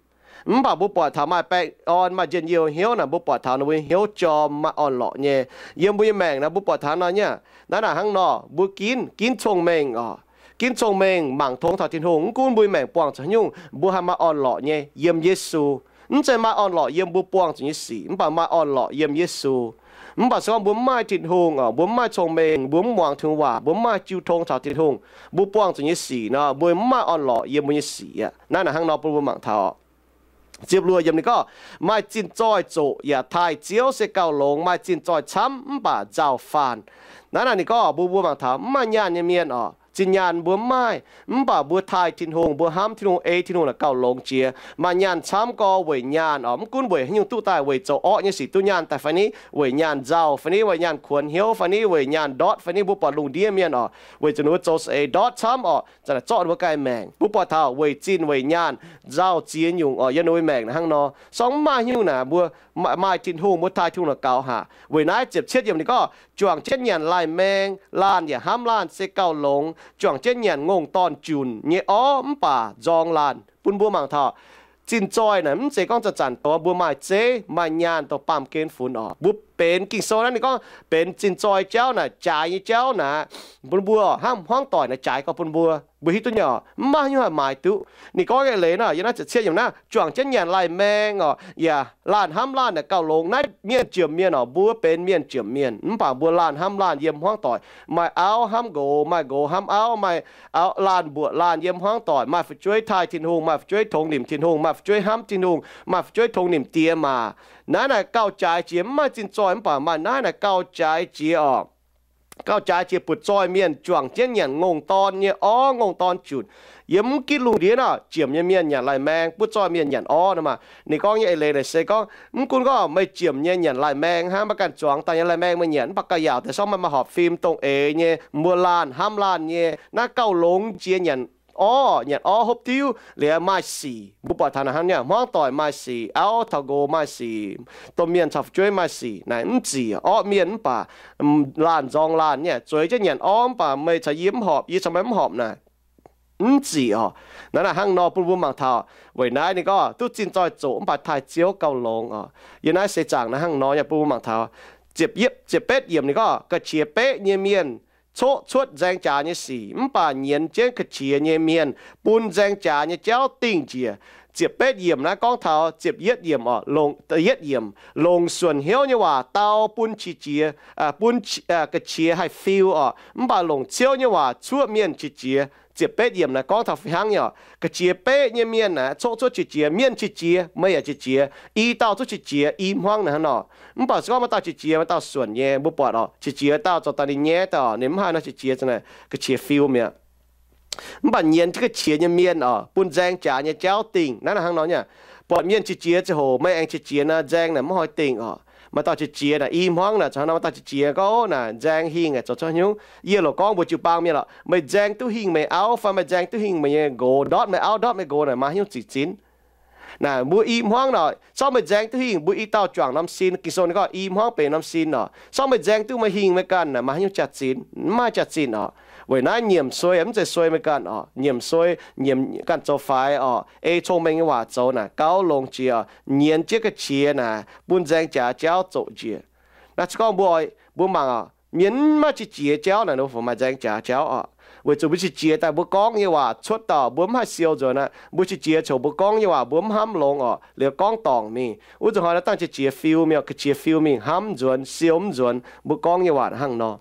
Mv baac mbuo buatc taux maaih baengh orn, maaih njien-youh hnyouv naaic, mbuo buatc taux ninh mbuo hnyouv jorm, maaih orn-lorqc nyei. Yiem mbuo nyei maengc naaic mbuo buatc taux nor nyei, naaiv naaic hnangv nor, mbuo ginv, ginv cong-mengh oc. Ginv cong-mengh mangc tong taux Tin-Hungh, mv gunv mbuo nyei maengc buangh zuqc haaix nyungc, mbuo haih maaih orn-lorqc nyei yiem Yesu. Mv zeiz maaih orn-lorqc yiem mbuo buangh zuqc nyei sic, mv baac maaih orn-lorqc yiem Yesu. Mv baac se gorngv mbuo mv maaih Tin-Hungh oc, mbuo mv maaih cong-mengh, mbuo mv muangx Tin-Hungh waac, mbuo mv maaih jiu tong taux Tin-Hungh, mbuo buangh zuqc nyei sic nor, mbuo mv maaih orn-lorqc yiem mbuo nyei sic aqv. Naaiv naaic hnangv nor bun mbuo mangc taux. Ziepc luoqc yiemc ninh gorngv, maaih zinh zoih zoqc yaac taaih Ziouv se gauh longx, maaih zinh zoih camv mv baac nzauh faanh. Naaiv naaic ninh gorngv mbuo, mbuo mangc taux mv maaih nyaanh nyei mienh oc, zinh nyaanh mbuo mv maaih, mv baac mbuo taaih Tin-Hungh, mbuo hnamv Tin-Hungh, ei Tin-Hungh naaic gauh longx jiex. Maaih nyaanh camv gorx weic nyaanh oc, mv gunv weic haaix nyungc duqv daaih, weic zoux orqv nyei sic duqv nyaanh daaih fai ni, weic nyaanh nzauh fai ni, weic nyaanh kuonx hnyouv fai ni, weic nyaanh ndortv fai ni, mbuo buatc lungh ndiev mienh oc, weic zuqc ninh mbuo zoux saeng-eix ndortv camv oc, zanc naaic zorqv ninh mbuo ganh maengc. Mbuo buatc taux weic zinh weic nyaanh nzauh ziex nyungc oc, yiem ninh mbuo maengc naaic hnangv nor. Sorng mv maaih nyungc naaic mbuo maaih Tin-Hungh, mbuo taaih Tin-Hungh naaic gaux haic. Weic naaiv ziepc cietv yiemc ninh gorngv, juangc jienv nyanc laih maeng, laanh yaac hnamv laanh se gauh longx. Juangc jienv nyanc ngongh dorn junc nyei orv mv baac nzorng laanh. Bun mbuo mangc taux zinh zoih naaic mv zeiz gorngv zanc-zanc doz mbuo maaih zeiv maaih nyaanh dongh baamh gen funx oc. Mbuo benx Ging-Sou naaiv ninh gorngv benx zinh zoih jauv naaic, jaaix nyei jauv naaic, bun mbuo hnangv hmuangv doic naaic jaaix gorx bun mbuo. Mbuo hiuv duqv nyei oc, mv maaih haaix nyungc haih maaiz duqv. Ninh gorngv eix leiz naaiv, yiem naaiv ziepc cietv yiemc naaiv, juangc jienv nyanc laih maeng oc, yaac laanh hnamv laanh naaic gauh longx. Naaiv mienh jiem mienh oc, mbuo benx mienh jiem mienh, mv baac mbuo laanh hnamv laanh yiem hmuangv doic. Maaih auv hnamv nqox, maaih nqox hnamv auv, maaih auv, laanh mbuoqc laanh yiem hmuangv doic, maaih fu'jueiv taaih Tin-Hungh, maaih fu'jueiv tongx nimc Tin-Hungh, maaih fu'jueiv hnamv Tin-Hungh, maaih fu'jueiv tongx nimc die maa. Naaiv naaic gauh jaaix jiex, mv maaih zinh zoih mv baac maaih naaiv naaic gauh jaaix jiex oc. Gauh jaaix jiex butv-zoih mienh juangc jienv nyanc ngongh dorn nyei orv, ngongh dorn junc. Yiem mv ginv lungh ndiev naaic, jiem nyei mienh nyanc laih maeng, butv-zoih mienh nyanc orv nor maah. Ninh gorngv nyei eix leiz naaic se gorngv, mv gunv gorngv meih jiem nyei nyanc laih maeng hnangv, maiv ganh zuangx daaih nyei laih maeng meih nyanc, mv baac gauh yaauc deix sorng meih maaih horpc fim dongh eix nyei, mbuo laanh hnamv laanh nyei, naaiv gauh longx jiex nyanc orv, nyanc orv hopv diuv liuz maaih sic. Mbuo buatc taux naaic hnangv nyei, hmuangv doic maaih sic, auv taux nqox maaih sic, domh mienh caux fu'jueiv maaih sic, naaic mv zic. Orqv mienh mv baac laanh nzorng laanh nyei, zueiz jienv nyanc orv mv baac meih caux yie mv horpc, yie caux meih mv horpc naaic, mv zic oc. Naaiv naaic hnangv nor bun mbuo mangc taux. Weic naaiv ninh gorngv duqv zinh zoih zoqc mv baac taaih Ziouv gauh longx oc. Yiem naaiv seix zaangc naaiv hnangv nor nyei bun mbuo mangc taux. Ziepc yietv, ziepc betv yiemc ninh gorngv, ga'qiex beqv nyei mienh coqv cuotv nzaeng jaax nyei sic, mv baac nyienz jienv ga'qiex nyei mienh bun nzaeng jaax nyei jauv dingh njiec. Ziepc betv yiemc naaiv gorngv taux ziepc yietv yiemc oc, longc, yietv yiemc, longc suonc hnyouv nyei waac dau bun qiex jiez, bun ga'qiex haih fiu oc, mv baac longc ciouv nyei waac cuoqv mienh qiex jiez. Ziepc betv yiemc naaic gorngv taux fih hnangv nyei oc. Ga'qiex beqv nyei mienh naaic coqv cuotv qiex jiez, mienh qiex jiez, meih yaac qiex jiez, i dauh zungv qiex jiez, i hmuangv naaic hnangv nor. Mv baac se gorngv maaih dauh qiex jiez, maaih dauh suonc nyei, mbuo buatc oc, qiex jiez dauh zoux daaih ninh nyaiv daaih oc, ninh mv haih nor qiex jiez, ga'qiex fiu mi'aqv. Mv baac nyienz jienv ga'qiex nyei mienh oc, bun nzaeng jaax nyei jauv dingh. Naaiv naaic hnangv nor nyei, buatc mienh qiex jiez ziangh hoc meih aengx qiex jiez naaic, nzaeng naaic mv haih dingh oc. Maaih dauh qiex jiez naaic i hmuangv naaic, zoux hnangv nor maaih dauh qiex jiez gorngv, Ov, naaic nzaeng hingh aeqv, zoux cuotv hnyungv. Yie loc gorngv mbuox jiu-baang mienh lorqc, meih nzaeng duqv hingh meih auv fai meih nzaeng duqv hingh meih nyei nqox, ndortv meih auv ndortv meih nqox naaic maaih haaix nyungc zic zinv? Naaic mbuo i hmuangv naaic, sorng meih nzaeng duqv hingh, mbuo i dauh juangc norm sin. Ging-Sou ninh gorngv i hmuangv benx norm sin oc. Sorng meih nzaeng duqv meih hingh meih ganh naaic maaih haaix nyungc jaax-zinh? Mv maaih jaax-zinh oc. Weic naaiv nyiemc suei mv zeiz suei meih ganh oc. Nyiemc suei, nyiemc ganh zoux faix oc. Ei cong-mengh nyei waac zoux naaic gauh longx jiex oc. Nyienz jienv ga'qiex naaic bun nzaeng jaax jauv zoqc njiec. Naaiv se gorngv mbuo, mbuo mangc oc, mienh mv maaih qiex jiez jauv naaic, ninh mbuo fungc maaih nzaeng jaax jauv oc. Weic zuqc mbuo qiex jiez daaih mbuo gorngv nyei waac cuotv dauh mbuo mv haih siou nzuonx aqv. Mbuo qiex jiez coc mbuo gorngv nyei waac mbuo mv hnamv longx oc, liuz gorngv dorngc mingh. Wuov zuqc hnoi naaiv dangh qiex jiez fiu mingh oc, ga'qiex fiu mingh, hnamv nzuonx, siou mv nzuonx mbuo gorngv nyei waac hnangv nor.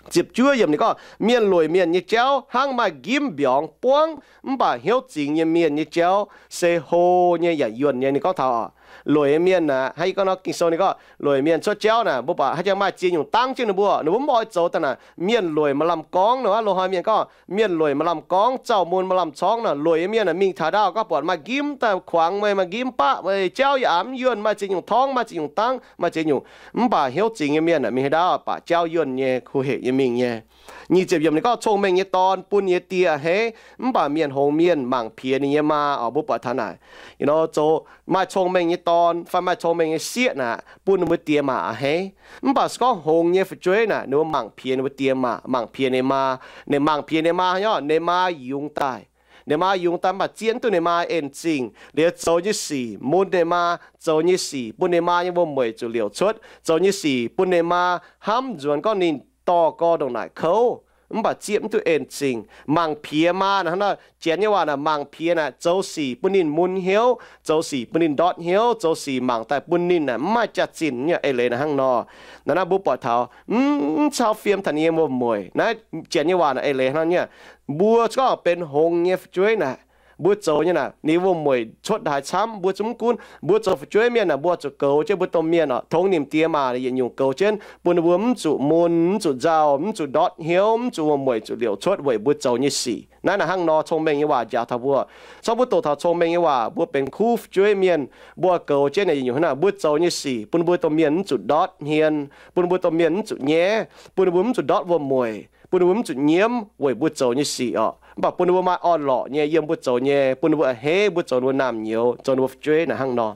Ziepc juov yiemc ninh gorngv, mienh lueic mienh nyei jauv hnangv maaih nqimv mbiorngz buangv, mv baac hnyouv zingx nyei mienh nyei jauv se hlo nyei yaac yuonh nyei. Ninh gorngv taux oc, lueic nyei mienh naaic, hnangv yie gorngv nor, Ging-Sou ninh gorngv lueic mienh cuotv jauv naaic, mbuo buatc haaix jangx maaih ziex nyungc dangv jienv ninh mbuo, ninh mbuo mv oix zoux daaih naaic. Mienh lueic maaih lamh gorngv, ninh mbuo loz-hnoi mienh gorngv, mienh lueic maaih lamh gorngv, zauh mun maaih lamh corngv naaic. Lueic nyei mienh naaic mingh taux ndaauv gorngv buatc maaih nqimv daaih kuangx meih, maaih nqimv baqv meih, jauv yaac mv yuonh, maaih ziex nyungc torngv, maaih ziex nyungc dangv, maaih ziex nyungc. Mv baac hnyouv zingx nyei mienh naaic mingh haaix ndaauv baac jauv yuonh nyei, kuh heic nyei mingh nyei. Nyic ziepc yiemc ninh gorngv, cong-mengh nyei dorn bun nyei die a'hneiv, mv baac mienh hngongx mienh mangc piex ninh nyei maa oc. Mbuo buatc taux naaic, you know, zoux maaih cong-mengh nyei dorn fai maaih cong-mengh nyei sieqv naaic bun ninh mbuo die maa a'hneiv. Mv baac se gorngv hngongx nyei fu'jueiv naaic, ninh mbuo mangc piex ninh mbuo die maa, mangc piex ninh maa. Ninh mangc piex ninh maa nyei, ninh maa yungz daaih. Ninh maa yungz daaih mv baac zieqv mv duqv ninh maa en zingh. Liuz zoux nyei sic mun ninh maa, zoux nyei sic bun ninh maa nyei wuom-mueic zuqc liouc cuotv, zoux nyei sic bun ninh maa hnamv nzuonx gorngv ninh dorh gorx ndongc naaic kouv, mv baac zieqv mv duqv en zingh. Mangc piex maa naaic, hnangv nor Janx nyei waac naaic, mangc piex naaic zoux sic bun ninh mun hnyouv, zoux sic bun ninh ndortv hnyouv, zoux sic mangc daaih bun ninh naaic mv maaih jaax-zinh nyei. Eix leiz naaic hnangv nor. Naaiv naaiv mbuo buatc taux mv cau fiem taux ninh nyei wuom-mueic. Naaiv Janx nyei waac naaic eix leiz hnangv nyei. Mbuo gorngv benx hngongx nyei fu'jueiv naaic, Mbuo zoux nyei naaic, ninh wuom-mueic cuotv haaix camv, mbuo zungv mv gunv. Mbuo zoux fu'jueiv mienh naaic, mbuo zuqc goux jienv mbuo domh mienh oc, tongx nimc diex maac yietc nyungc goux jienv, bun ninh mbuo mv zuqc mun, mv zuqc nzauh, mv zuqc ndortv hnyouv, mv zuqc wuom-mueic zuqc liouc cuotv weic mbuo zoux nyei sic. Naaiv naaic hnangv nor cong-mengh nyei waac njaaux taux mbuo. Corc mbuo doqc taux cong-mengh nyei waac, mbuo benx kuv fu'jueiv mienh, mbuo goux jienv naaic yietc nyungc hnangv naaic, mbuo zoux nyei sic bun mbuo domh mienh mv zuqc ndortv hmien, bun mbuo domh mienh mv zuqc nyaiv, bun ninh mbuo mv zuqc ndortv wuom-mueic, bun ninh mbuo mv zuqc nyiemv weic mbuo zoux nyei sic oc. Mv baac bun ninh mbuo maaih orn-lorqc nyei yiem mbuo zoux nyei, bun ninh mbuo a'hneiv mbuo zoux ninh mbuo naamh nyouz, zoux ninh mbuo fu'jueiv naaic hnangv nor.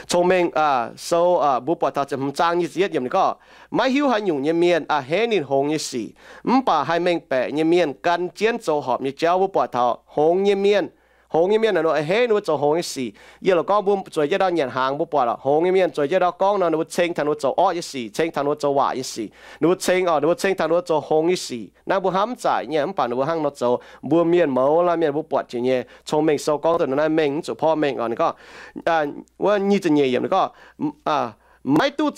Cong-Mengh Sou, mbuo buatc taux ziepc hmz zaang nyic ziepc yietv yiemc ninh gorngv, maiv hiuv haaix nyungc nyei mienh a'hneiv ninh hngongx nyei sic, mv baac haih mengh baeqc nyei mienh gan jienv zoux horpc nyei jauv. Mbuo buatc taux hngongx nyei mienh, hngongx nyei mienh naaic ninh a'hneiv ninh mbuo zoux hngongx nyei sic. Yie lorqc gorngv mbuo zueiz jienv ndau nyanc hnaangx, mbuo buatc lorqc, hngongx nyei mienh zueiz jienv ndau gorngv nor, ninh mbuo ceng taux ninh mbuo zoux orqv nyei sic, ceng taux ninh mbuo zoux waac nyei sic, ninh mbuo ceng oc, ninh mbuo ceng taux ninh mbuo zoux hngongx nyei sic. Naaiv mbuo hnamv mv zaic nyei, mv baac ninh mbuo hnangv nor zoux. Mbuo mienh mouz laanh mienh mbuo buatc jiex nyei. Cong-Mengh Sou gorngv dongh naaiv mengh mv zuqc porv mengh oc. Ninh gorngv, wuov nyic ziepc nyeic yiemc ninh gorngv, maiv duqv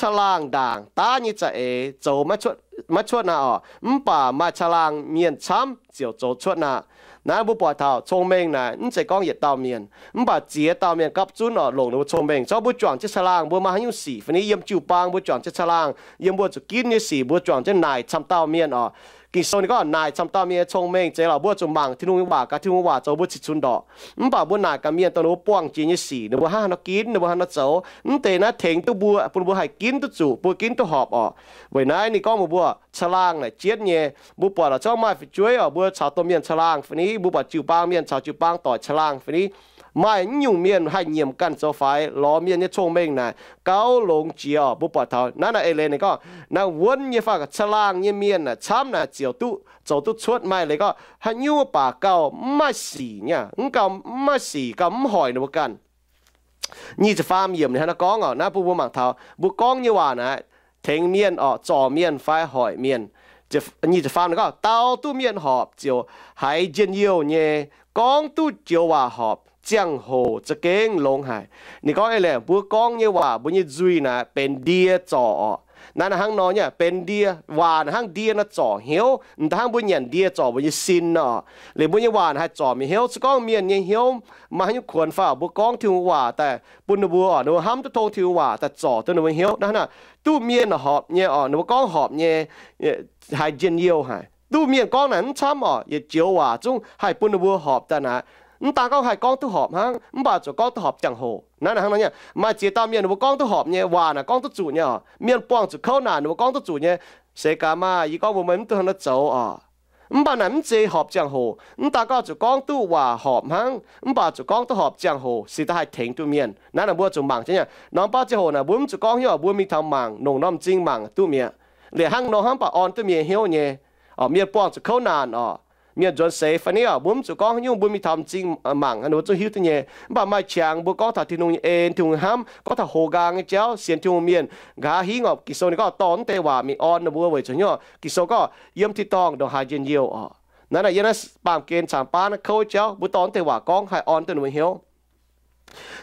caangh laangh ndaangc daav nyei za'eix zoux maiv cuotv naaic oc, mv baac maaih caangh laangh mienh camv ziouc zoux cuotv naaic. Naaiv mbuo buatc taux cong-mengh naaic mv zeiz gorngv yietc dauh mienh, mv baac ziex dauh mienh gapv zunv oc longc ninh mbuo cong-mengh. Zorqv mbuo juangc jienv caangh laangh, mbuo maaih haaix nyungc sic fai ni yiem jiu-baang mbuo juangc jienv caangh laangh, yiem mbuo zuqc ginv nyei sic mbuo juangc jienv naaic camv dauh mienh oc. Ging-Sou ninh gorngv naaic camv dauh mienh nyei cong-mengh zeiz lorqc, mbuo zuqc mangc Tin-Hungh nyei waac gaax, Tin-Hungh nyei waac zoux mbuo ciex cunx ndorqc. Mv baac mbuo naaic gaax mienh dongh ninh mbuo buangh jiex nyei sic, ninh mbuo hnangv haaix nor ginv, ninh mbuo hnangv haaix nor zoux, mv deix naaiv tengx duqv mbuo, bun mbuo haih ginv duqv zuqc, mbuo ginv duqv horpc oc. Weic naaiv ninh gorngv mbuox mbuo, caangh laangh naaic jienv nyei. Mbuo buatc lorqc, zorqv maaih fu'jueiv oc, mbuo caux domh mienh caangh laangh fai ni, mbuo buatc jiu-baang mienh caux jiu-baang doic caangh laangh fai ni, maaih naaiv nyungc mienh haih nyiemc ganh zoux faix, lorz mienh nyei cong-mengh naaic gauh longx jiex oc. Mbuo buatc taux naaiv naaic eix leiz ninh gorngv, naaiv wuonv nyei fai caangh laangh nyei mienh naaic camv naaic ziouc duqv zoux duqv cuotv. Maaih leiz gorngv haaix nyungc baac gauh mv maaih sic nyei, mv gauh mv maaih sic, gauh mv hoic ninh mbuo ganh. Nyic ziepc faam yiemc ninh hnangv naaiv gorngv oc, naaiv bun mbuo mangc taux mbuo gorngv nyei waac naaic, tengx mienh oc, zorc mienh fai hoic mienh. Nyic ziepc faam ninh gorngv, dau duqv mienh horpc ziouc haiz njien-youh nyei, gorngv duqv joux waac horpc ziangh hoc za'gengh longx haic. Ninh gorngv eix leiz mbuo gorngv nyei waac, mbuo nyei nzuih naaic benx ndie zorc oc. Naaiv naaic hnangv nor nyei, benx ndie, waac naaic hnangv ndie nor zorc hnyouv, m'daaih hnangv mbuo nyanc ndie zorc mbuo nyei sin nor. Liuz mbuo nyei waac naaic haih zorc mienh hnyouv. Se gorngv mienh nyei hnyouv maaih haaix nyungc kuonx fai oc, mbuo gorngv Tin-Hungh waac daaih bun ninh mbuo oc, ninh mbuo hnamv duqv tong Tin-Hungh waac daaih zorc duqv ninh mbuo hnyouv. Naaiv hnangv naaic, duqv mienh horpc nyei oc, ninh mbuo gorngv horpc nyei, haiz njien-youh haic. Duqv mienh gorngv naaic mv camv oc, yietc joux waac zungv haih bun ninh mbuo horpc daaih naaic. Mv daan gorngv haih gorngv duqv horpc hnangv, mv baac zuqc gorngv duqv horpc ziangh hoc. Naaiv naaic hnangv nor nyei, maaih ziex dauh mienh ninh mbuo gorngv duqv horpc nyei, waac naaic gorngv duqv zuqc nyei oc. Mienh buangh zuqc kouv naanc ninh mbuo gorngv duqv zuqc nyei. Se gaax maah! Yie gorngv mbuox meih mv dungx hnangv naaiv zoux oc. Mv baac naaic mv zeiz horpc ziangh hoc. Mv daan gorngv zuqc gorngv duqv waac horpc hnangv, mv baac zuqc gorngv duqv horpc ziangh hoc, se daaih haih tengx duqv mienh. Naaiv naaic mbuo zuqc mangc jienv nyei. Norm baav ziangh hoc naaic mbuo mv zuqc gorngv hnyouv, mbuo mingh taux mangc, longc norm m'zing mangc duqv mi'aqv. Liuz hnangv nor hnangv baac orn duqv mienh hnyouv nyei. Mienh buangh zuqc kouv naanc oc, mienh nzuonx seix fai ni oc, mbuo mv zuqc gorngv hnyouv, mbuo mingh taux m'zing mangc, ninh mbuo zungv hiuv duqv nyei. Mv baac maaih qangx mbuo gorngv taux Tin-Hungh nyei en, Tin-Hungh hnamv, gorngv taux hox nqaang nyei jauv, sienx Tin-Hungh mienh nqa'haav hingv oc. Ging-Sou ninh gorngv dorh mv deix waac mingh orn ninh mbuo weic zuqc hnyouv. Ging-Sou gorngv yiem tin-dorngh ndongc haaix njien-youh oc. Naaiv naaic yiem naaiv baamh gen caangx baav naaiv kouv jauv, mbuo dorh mv deix waac gorngv haih orn duqv ninh mbuo hnyouv.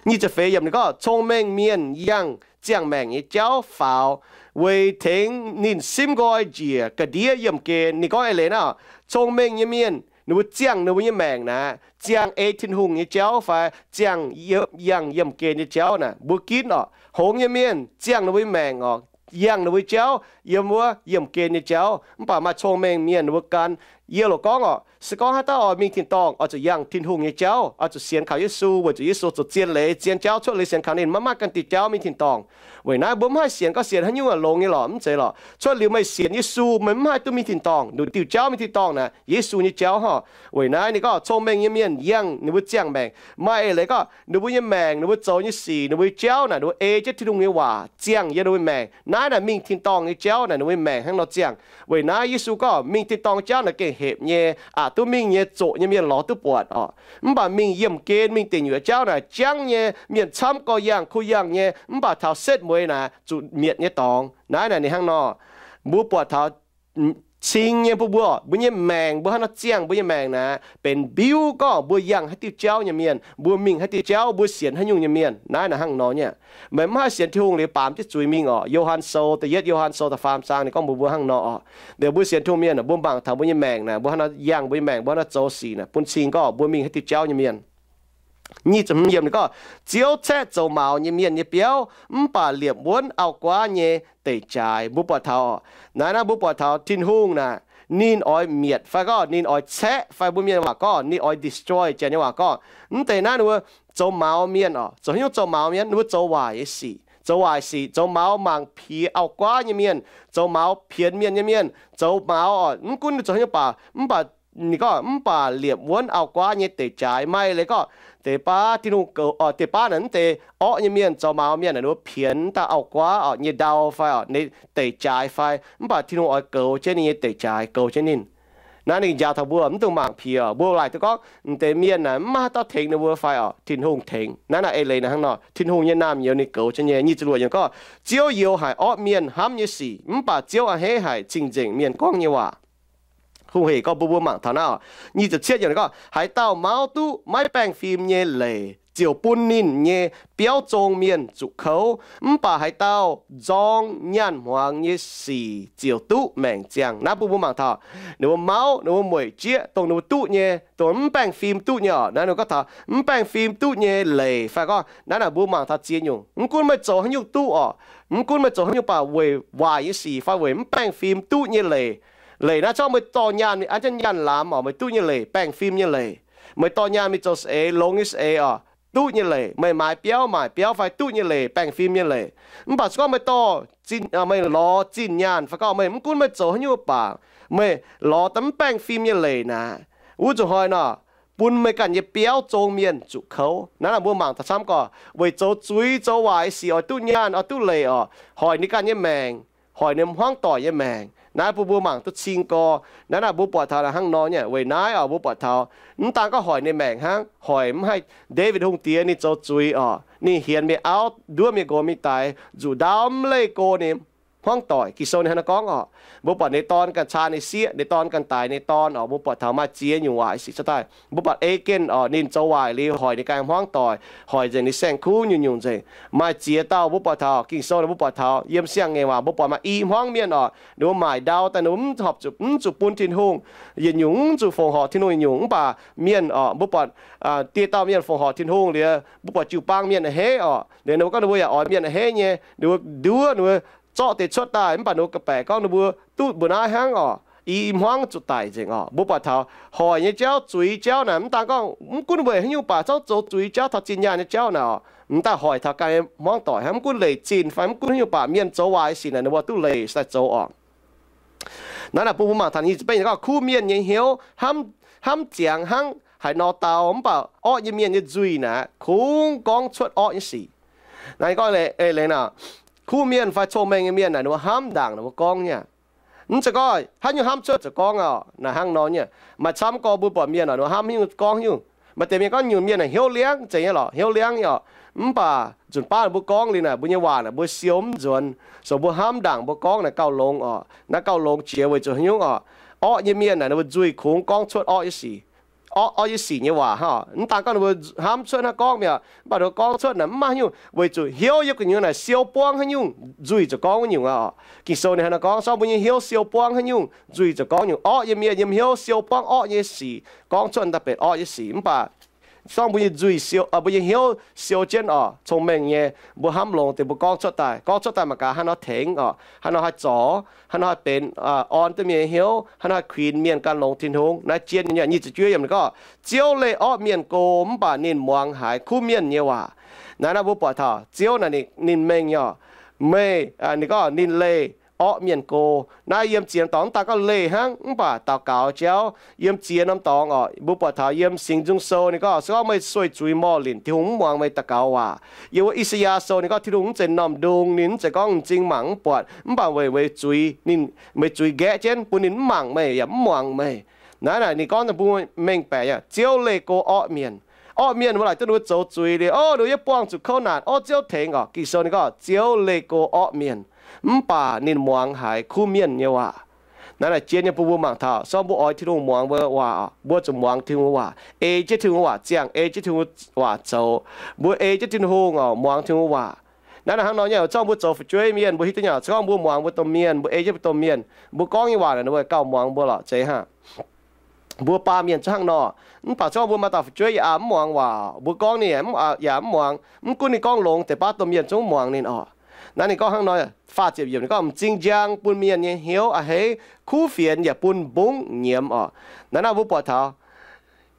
Nyic ziepc feix yiemc ninh gorngv, cong-mengh mienh yangh ziangh maengc nyei jauv faaux, weic tengx ninh simv nqoi njiec ga'ndiev yiemh gen. Ninh gorngv eix leiz naaiv, cong-mengh nyei mienh ninh mbuo ziangh ninh mbuo nyei maengc naaic, ziangh ei Tin-Hungh nyei jauv fai ziangh yangh yiemh gen nyei jauv naaic, mbuo ginv oc. Hngongx nyei mienh ziangh ninh mbuo nyei maengc oc, yangh ninh mbuo jauv yiem wuov yiemh gen nyei jauv. Mv baac maaih cong-mengh mienh ninh mbuo gan. Yie loc gorngv oc, se gorngv haaix dauh oix mingh tin-dorngh oix zuqc yangh Tin-Hungh nyei jauv, oix zuqc sienx kaux Yesu, weic zuqc Yesu zoux zien leiz, zien jauv, cuotv liuz sienx kaux ninh, maiv maaih ganh diuh jauv mingh tin-dorngh. Weic naaiv mbuo mv haih sienx gorngv sienx haaix nyungc longx nyei lorqc, mv zeiz lorqc. Cuotv liuz meih sienx Yesu, meih mv haih duqv mingh tin-dorngh. Nduqc diuh jauv mingh tin-dorngh naaic Yesu nyei jauv oc. Weic naaiv ninh gorngv cong-mengh nyei mienh yangh ninh mbuo ziangh maengc. Maaih eix leiz gorngv ninh mbuo nyei maengc, ninh mbuo zoux nyei sic, ninh mbuo nyei jauv naaic ninh mbuo ei jienv Tin-Hungh nyei waac ziangh yiem ninh mbuo maengc. Naaiv naaic mingh tin-dorngh nyei jauv naaic ninh mbuo maengc hnangv nor ziangh. Weic naaiv Yesu gorngv mingh tin-dorngh jauv naaic gengh hepc nyei, aqc duqv mingh nyei, zoqc nyei mienh lorz duqv buatc oc. Mv baac mingh yiemh gen, mingh deic nyuoqc jauv naaic jangv nyei, mienh camv gorx yangh kuh yangh nyei, mv baac taux setv mueiz naaic zuqc mietc nyei dorngx. Naaiv naaic ninh hnangv nor, mbuo buatc taux cing nyei bun mbuo, mbuo nyei maengc, mbuo hnangv nor ziangh mbuo nyei maengc naaic benx mbiuv gorngv mbuo yangh haaix diuh jauv nyei mienh, mbuo mingh haaix diuh jauv, mbuo sienx haaix nyungc nyei mienh. Naaiv naaic hnangv nor nyei. Meih mv haih sienx Tin-Hungh liuz baamz jienv zuiz mingh orqc. Yo^han Sou, da'yietv Yo^han Sou da'faam zaang ninh gorngv mbuox mbuo hnangv nor orqc. Liuz mbuo sienx Tin-Hungh mienh, mbuo mangc taux mbuo nyei maengc naaic, mbuo hnangv nor yangh mbuo nyei maengc, mbuo hnangv nor zoux sic naaic, bun cing gorngv mbuo mingh haaix diuh jauv nyei mienh. Nyic ziepc hmz yiemc ninh gorngv, Ziouv caeqv zoux maux nyei mienh nyei biauv, mv baac liepc wuonv auv-guaav nyei deic jaaix. Mbuo buatc taux, naaiv naaiv mbuo buatc taux Tin-Hungh naaic, ninh oix mietc fai gorngv ninh oix caeqv fai mbuo mienh waac gorngv ninh oix destroy, janx nyei waac gorngv, mv deix naaiv ninh mbuo zoux maux mienh orqc, zoux haaix nyungc zoux maux mienh, ninh mbuo zoux waaic nyei sic, zoux waaic sic, zoux maux mangc piex auv-guaav nyei mienh, zoux maux pienx mienh nyei mienh, zoux maux orqc, mv gunv ninh zoux haaix nyungc baac, mv baac ninh gorngv, mv baac liepc wuonv auv-guaav nyei deic jaaix. Maaih leiz gorngv deix baav Tin-Hungh goux, deix baav naaic mv deix orqv nyei mienh zoux maux mienh naaic, ninh mbuo pienx dauh auv-guaav orqc nyei ndau fai orqc, ninh deic jaaix fai, mv baac Tin-Hungh oix goux jienv ninh nyei deic jaaix, goux jienv ninh. Naaiv ninh njaaux taux mbuo mv dungx mangc piex. Mbuo laaic duqv gorngv, m'deix mienh naaic mv maaih haaix dauh tengx ninh mbuo fai orqc, Tin-Hungh tengx. Naaiv naaic eix leiz naaic hnangv nor, Tin-Hungh nyei naamh nyouz ninh goux jienv nyei. Nyic ziepc luoqc yiemc gorngv, Ziouv youx haic orqv mienh hnamv nyei sic, mv baac Ziouv a'hneiv haic cing-nzengc mienh gorngv nyei waac. Hungh hec gorngv mbuo mbuo mangc taux naaiv orqc, nyic ziepc cietv yiemc ninh gorngv, haaix dauh mauv duqv maiv baengh fim nyei leiz ziouc bun ninh nyei biauv zong mienh zuqc kouv, mv baac haaix dauh nzorng nyaanh hmuangx nyei sic ziouc duqv maengc ziangh. Naaiv bun mbuo mangc taux ninh mbuo mauv, ninh mbuo mueic jieqv dongh ninh mbuo duqv nyei, dongh mv baengh fim duqv nyei orqc. Naaiv ninh gorngv taux mv baengh fim duqv nyei leiz fai gorngv naaiv naaic mbuo mangc taux ziex nyungc. Mv gunv meih zoux haaix nyungc duqv orqc, mv gunv meih zoux haaix nyungc baac weic waaic nyei sic fai weic mv baengh fim duqv nyei leiz. Leiz naaiv corc meih dorh nyaanh mingh an jienv nyaanh lamz orqc, meih duqv nyei leiz, baengh fim nyei leiz. Meih dorh nyaanh mingh zoux saeng-eix, longx nyei saeng-eix orqc, duqv nyei leiz. Meih maaiz biauv, maaic biauv fai duqv nyei leiz, baengh fim nyei leiz. Mv baac se gorngv meih dorh, meih lorz zinh nyaanh fai gorngv meih mv gunv meih zoux haaix nyungc baac, meih lorz daaih mv baengh fim nyei leiz naaic, wuov zuqc hnoi nor, bun meih ganh nyei biauv zong mienh zuqc kouv. Naaiv naaic mbuo mangc taux camv gorqv weic zoux zuiz zoux waaic sic oix duqv nyaanh oix duqv leiz orqc, hoic ninh ganh nyei maengc, hoic ninh hmuangv doic nyei maengc. Naaiv bun mbuo mangc duqv cing gorx. Naaiv naaic mbuo buatc taux hnangv nor nyei. Weic naaiv orqc mbuo buatc taux mv daan gorngv hoic ninh maengc hnangv, hoic mv haih Ndaawitv Hungh Diex ninh zoux zuiz orqc, ninh hienx mienh auv, nduov mienh nqox mingh daix, nzuqc ndaauv mv leih go ninh hmuangv doic. Ging-Sou ninh hnangv naaiv gorngv orqc. Mbuo buatc ninh dorn ganh caa ninh sieqv, ninh dorn ganh daix ninh dorn orqc. Mbuo buatc taux maaih ziex nyungc waaic sic cuotv daaih. Mbuo buatc Acv^gen orqc, ninh zoux waaic liuz hoic ninh ganh hmuangv doic, hoic nzengc ninh saeng-kuv nyungc-nyungc nzengc. Maaih ziex dauh mbuo buatc taux Ging-Sou naaic mbuo buatc taux yiem siang-ngaengc waac mbuo buatc maaih i hmuangv mienh orqc, ninh mbuo maaic ndau daaih ninh mbuo mv horpc zuqc, mv zuqc bun Tin-Hungh, yietc nyungc mv zuqc fongc horc Tin-Hungh yietc nyungc. Mv baac mienh orqc mbuo buatc dieh dauh mienh fongc horc Tin-Hungh liuz, mbuo buatc jiu-baang mienh a'hneiv orqc. Liuz ninh mbuo gorngv ninh mbuo yaac oix mienh a'hneiv nyei, ninh mbuo nduov, ninh mbuo zorqv deix cuotv daaih. Mv baac ninh mbuo ga'baeqc gorngv ninh mbuo duqv mbuo naaiv hnangv orqc, i hmuangv zuqc daic nzengc orqc. Mbuo buatc taux hoic nyei jauv, zuiz jauv naaic, mv daan gorngv mv gunv weic haaix nyungc baac, zorqv zoux zuiz jauv taux zinh nyaanh nyei jauv naaic orqc, mv daaih hoic taux ganh hmuangv doic hnangv. Mv gunv leic zinh fai mv gunv haaix nyungc baac, mienh zoux waaic sic naaic ninh mbuo duqv leic daaih zoux orqc. Naaiv naaic bun mbuo mangc taux nyic ziepc betv gorngv, kuv mienh nyei hnyouv hnamv, hnamv ziangx hnangv haaix nor dau, mv baac orqv nyei mienh nyei nzuih naaic kungx gorngv cuotv orqv nyei sic. Naaiv gorngv, kuv mienh fai cong-mengh nyei mienh naaic ninh mbuo hnamv ndaangc ninh mbuo gorngv nyei. Mv zeiz gorngv haaix nyungc hnamv cuotv ziouc gorngv orqc. Naaiv hnangv nor nyei. Maaih camv gorngv mbuo buatc mienh orqc, ninh mbuo hnamv haaix nyungc gorngv haaix nyungc. Maaih deix mienh gorngv nyungc mienh naaic hnyouv liangv zeiz nyei lorqc, hnyouv liangv nyei orqc. Mv baac nzunc baav ninh mbuo gorngv liuz naaic, mbuo nyei waac naaic mbuo siou mv nzuonx, so mbuo hnamv ndaangc mbuo gorngv naaic gauh longx orqc. Naaiv gauh longx jiex weic zuqc haaix nyungc orqc, orqv nyei mienh naaic ninh mbuo nzuih kungx gorngv cuotv orqv nyei sic, orqv, orqv nyei sic nyei waac hnangv. Mv daan gorngv ninh mbuo hnamv cuotv hnangv gorngv mi'aqv, mv baac ninh mbuo gorngv cuotv naaic mv maaih haaix nyungc, weic zuqc hnyouv yiem gu'nyuoz naaic siou buangv haaix nyungc, nzuih ziouc gorngv wuov nyungc aqv. Ging-Sou ninh hnangv naaiv gorngv, se gorngv mbuo nyei hnyouv siou buangv haaix nyungc, nzuih ziouc gorngv nyungc. Orqv nyei mienh yiem hnyouv siou buangv orqv nyei sic, gorngv cuotv daaih benx orqv nyei sic. Mv baac se gorngv mbuo nyei nzuih siou, mbuo nyei hnyouv siou jienv orqc, cong-mengh nyei, mbuo hnamv longx deix mbuo gorngv cuotv daaih, gorngv cuotv daaih mangc gaax haaix nor tengx orqc, haaix nor haih zorc, haaix nor haih benx orn duqv mienh nyei hnyouv, haaix nor haih kuinx mienh gan longx Tin-Hungh. Naaiv jien nyei nyic ziepc juov yiemc ninh gorngv, Ziouv leih orqv mienh go, mv baac ninh muangx haiz kuv mienh nyei waac. Naaiv naaiv mbuo buatc taux Ziouv naaic ninh mengh nyei orqc, meih, ninh gorngv ninh leih orqv mienh go. Naaiv yiem ziex norm dorngx mv daan gorngv leih hnangv, mv baac daux gaux jauv yiem ziex norm dorngx orqc, mbuo buatc taux yiem Singx Nzung Sou ninh gorngv, se gorngv meih sueih zuiz morh linc, Tin-Hungh mv muangx meih daux gaux waac. Yiem wuov I^saa^yaa Sou ninh gorngv Tin-Hungh mv zeiz m'normh ndung, ninh mv zeiz gorngv m'zing mangc mv buatc, mv baac weic, weic zuiz ninh, meih zuiz nqaeqv jienv bun ninh mv mangc meih yaac mv muangx meih. Naaiv naaic ninh gorngv daaih bun mengh baeqc, Ziouv leih go orqv mienh. Orqv mienh mbuo laaic duqv ninh mbuo zoux zuiz liuz, o, ninh mbuo yaac buangh zuqc kouv naanc, o, Ziouv tengx orqc. Ging-Sou ninh gorngv Ziouv leih go orqv mienh, mv baac ninh muangx haiz kuv mienh nyei waac. Naaiv naaic jien nyei bun mbuo mangc taux, se gorngv mbuo oix Tin-Hungh muangx mbuo waac, mbuo zuqc muangx Tin-Hungh waac, ei jienv Tin-Hungh waac ziangh, ei jienv Tin-Hungh waac zoux. Mbuo ei jienv Tin-Hungh oc, muangx Tin-Hungh waac. Naaiv naaic hnangv nor nyei, se gorngv mbuo zoux fu'jueiv mienh, mbuo hiuv duqv nyei, se gorngv mbuo muangx mbuo domh mienh, mbuo ei jienv mbuo domh mienh, mbuo gorngv nyei waac naaic ninh mbuo gauh muangx mbuo lorqc, zeiz hnangv. Mbuo baamh mienh zungv hnangv nor. Mv baac se gorngv mbuo maaih dauh fu'jueiv yaac mv muangx waac, mbuo gorngv ninh yaac mv muangx, mv gunv ninh gorngv longx, deix baav domh mienh zungv mv muangx ninh oc. Naaiv ninh gorngv hnangv nor, faah ziepc yiemc ninh gorngv, m'zing njang bun mienh nyei hnyouv a'hneiv kuv fienx yaac bun mbungv nyiemz oc. Naaiv naaiv mbuo buatc taux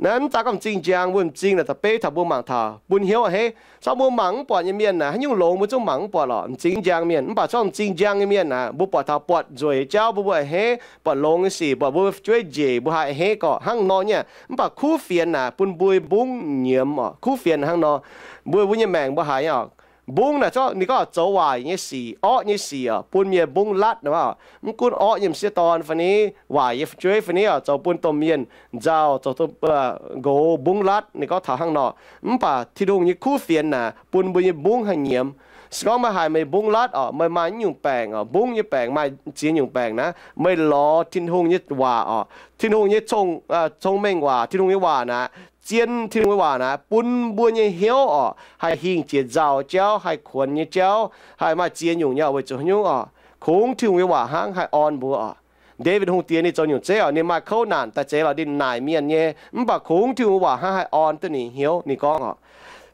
naaiv mv daaih gorngv m'zing njang, mbuo m'zing naaic da'beiv taux mbuo mangc taux bun hnyouv a'hneiv. Se gorngv mbuo mangc mv buatc nyei mienh naaic, haaix nyungc longx mbuo zungv mangc mv buatc lorqc, m'zing njang mienh. Mv baac se gorngv m'zing njang nyei mienh naaic, mbuo buatc taux buatc nzueic nyei jauv mbuo mbuo a'hneiv, buatc longx nyei sic buatc mbuo fu'jueiv njiec mbuo haih a'hneiv gorqv hnangv nor nyei. Mv baac kuv fienx naaic bun mbuo mbungv nyiemz oc. Kuv fienx hnangv nor, mbuo mbuo nyei maengc mbuo haiz nyei oc. Mbungv naaic zorqv ninh gorngv zoux waaic nyei sic, orqv nyei sic oc, bun mienh mbungv latv naaic. Mv gunv orqv nyei m'sieqv dorn fai ni, waaic nyei fu'jueiv fai ni oc, zoux bun domh mienh nzauh, zoux nqox mbungv latv. Ninh gorngv taux hnangv nor. Mv baac Tin-Hungh nyei kuv fienx naaic bun mbuo nyei mbungv haih nyiemz. Se gorngv meih haiz meih mbungv latv oc, meih maaih nyungc baengc oc, mbungv nyei baengc, maaih ziex nyungc baengc naaiv, meih lorz Tin-Hungh nyei waac oc, Tin-Hungh nyei cong-mengh waac, Tin-Hungh nyei waac naaic, zien Tin-Hungh nyei waac naaic bun mbuo nyei hnyouv oc, haih hingh jiex nzauh jauv, haih kuonx nyei jauv, haih maaih ziex nyungc nyei oc. Weic zuqc haaix nyungc oc? Kungx Tin-Hungh nyei waac hnangv haih orn mbuo oc. Ndaawitv Hungh Diex ninh zoux nyungc zeiv oc, ninh maaih kouv naanc daaih zeiz lorqc, ninh naaic mienh nyei, mv baac kungx Tin-Hungh nyei waac hnangv haih orn duqv ninh hnyouv. Ninh gorngv oc,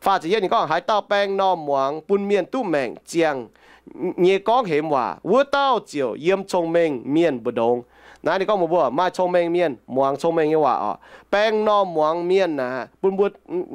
faah ziepc yietv ninh gorngv, haaix dauh baeng norm muangx bun mienh duqv maengc ziangh nyei gorngv hemx waac, wuov dauh ziouc yiem cong-mengh mienh mbu'ndongx. Naaiv ninh gorngv mbuox mbuo maaih cong-mengh mienh muangx cong-mengh nyei waac oc, baeng norm muangx mienh naaic, bun mbuo,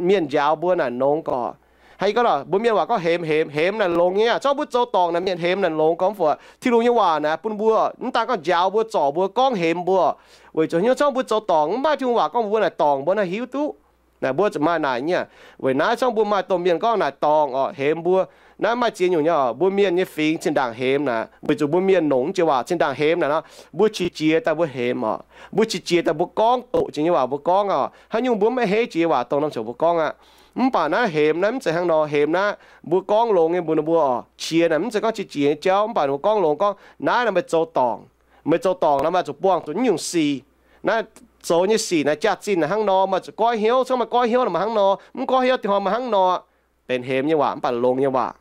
mienh njaaux mbuo naaic nongx gorqv. Haaix gorngv mbuo mienh waac gorngv hemx, hemx, hemx naaic longx nyei aqv. Zorqv mbuo zoux dorngc naaic mienh hemx naaic longx gorngv fai? Tin-Hungh nyei waac naaic bun mbuo mv daan gorngv njaaux mbuo, zorc mbuo, gorngv hemx mbuo. Weic zuqc haaix nyungc? Zorqv mbuo zoux dorngc, mv maaih Tin-Hungh waac gorngv mbuo naaic dorngc, mbuo naaiv hiuv duqv. Naaic mbuo zuqc maaih naaic nyei. Weic naaiv zorqv mbuo maaih domh mienh gorngv naaic dorngc oc, hemx mbuo. Naaiv maaih ziex nyungc nyei oc, mbuo mienh nyei fingx zinh ndaangc hemx naaic, weic zuqc mbuo mienh longc jiex waac zinh ndaangc hemx naaic nor, mbuo qiex jiez daaih mbuo hemx oc. Mbuo qiex jiez daaih mbuo gorngv doqc jiex nyei waac mbuo gorngv oc. Haaix nyungc mbuo maiv heiv jiex nyei waac dongh norm ziouc mbuo gorngv aqv. Mv baac naaiv hemx naaiv mv zeiz hnangv nor. Hemx naaiv mbuo gorngv longx nyei mbuox ninh mbuo oc, qiex naaic mv zeiz gorngv qiex jiez nyei jauv, mv baac ninh mbuo gorngv longx gorngv, naaiv naaic meih zoux dorngc. Meih zoux dorngc nor, meih zuqc buangh zuqc nyungc sic. Naaiv zoux nyei sic naaic jaax-zinh naaic hnangv nor, meih zuqc goiv hnyouv. Cingx meih goiv hnyouv naaic maaih hnangv nor, mv goiv hnyouv dingh hnoi maaih hnangv nor. Benx hemx nyei waac mv baac longx nyei waac.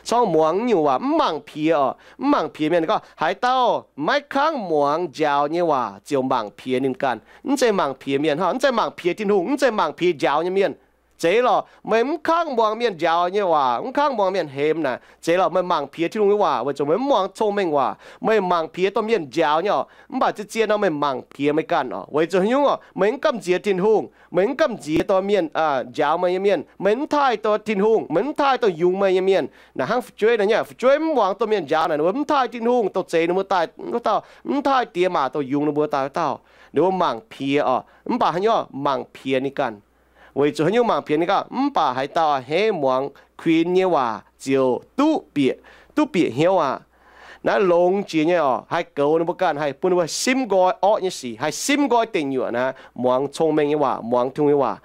Cingx muangx nyungc waac mv mangc piex oc. Mv mangc piex mienh gorngv, haaix dauh maiv kangv muangx njaaux nyei waac ziouc mangc piex ninh ganh. Mv zeiz mangc piex mienh hnangv, mv zeiz mangc piex Tin-Hungh, mv zeiz mangc piex njaaux nyei mienh. Zeiz lorqc, meih mv kangv muangx mienh njaaux nyei waac, mv kangv muangx mienh hemx naaic, zeiz lorqc meih mangc piex Tin-Hungh nyei waac, weic zuqc meih mv muangx cong-mengh waac. Meih mangc piex domh mienh njaaux nyei oc, mv baac zien-zien nor meih mangc piex meih ganh oc. Weic zuqc haaix nyungc oc? Meih mv gamh nziex Tin-Hungh, meih mv gamh nziex domh mienh njaaux meih nyei mienh, meih mv taaih domh Tin-Hungh, meih mv taaih domh yungz meih nyei mienh. Naaic hnangv fu'jueiv naaic nyei, fu'jueiv mv muangx domh mienh njaaux naaic, ninh mbuo mv taaih Tin-Hungh, dongh zeix ninh mbuo daaih wuov dauh, mv taaih diex maac dongh yungz ninh mbuo daaih wuov dauh. Ninh mbuo mangc piex oc, mv baac haaix nyungc oc? Mangc piex ninh ganh. Weic zuqc haaix nyungc mangc piex ninh ganh? Mv baac haaix dauh a'hneiv muangx kuinx nyei waac ziouc duqv bieqc, duqv bieqc hnyouv aqv. Naaiv longx jiex nyei oc, haih goux ninh mbuo ganh, haih bun ninh mbuo simv nqoi orqv nyei sic, haih simv nqoi deic nyuoqc naaic, muangx cong-mengh nyei waac, muangx Tin-Hungh nyei waac.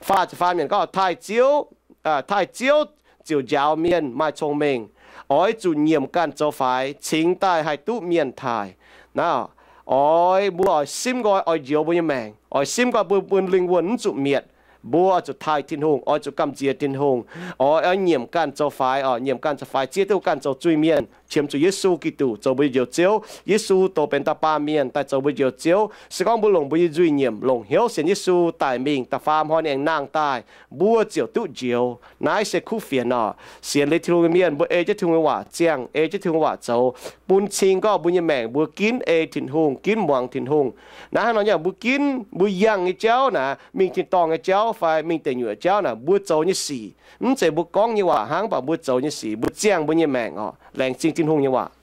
Faah ziepc faam yiemc gorngv, taaih Ziouv, taaih Ziouv ziouc njaaux mienh maaih cong-mengh. Oix zuqc nyiemc ganh zoux faix, cingx daaih haih duqv mienh taaih. Naaiv, oix, mbuo oix simv nqoi, oix njoux mbuo nyei maengc, oix simv nqoi bun, bun lingh wuonh mv zuqc mietc. Mbuo oix zuqc taaih Tin-Hungh, oix zuqc gamh nziex Tin-Hungh. Oix, oix nyiemc ganh zoux faix oc, nyiemc ganh zoux faix, zieqv duqv ganh zoux zuiz-mienh, qiemx zuqc Yesu Giduc zoux mbuo nyei Njoux Ziouv. Yesu dongh benx da'baamh mienh daaih zoux mbuo nyei Njoux Ziouv. Se gorngv mbuo longc mbuo nyei nzuih nyiemc, longc hnyouv sienx Yesu daic mingh da'faam hnoi ninh aengx nangh daaih, mbuo ziouc duqv njoux. Naaiv se kuv fienx oc. Sienx liuz Tin-Hungh nyei mienh, mbuo ei jienv Tin-Hungh nyei waac ziangh, ei jienv Tin-Hungh nyei waac zoux, bun cing gorngv mbuo nyei maengc mbuo ginv ei Tin-Hungh, ginv muangx Tin-Hungh. Naaiv hnangv nor nyei, mbuo ginv, mbuo yangh nyei jauv naaic, mingh tin-dorngh nyei jauv fai mingh deic nyuoqc jauv naaic, mbuo zoux nyei sic, mv zeiz mbuo gorngv nyei waac hnangv, mv baac mbuo zoux nyei sic, mbuo ziangh mbuo nyei maengc oc. Laengz zingh Tin-Hungh nyei waac.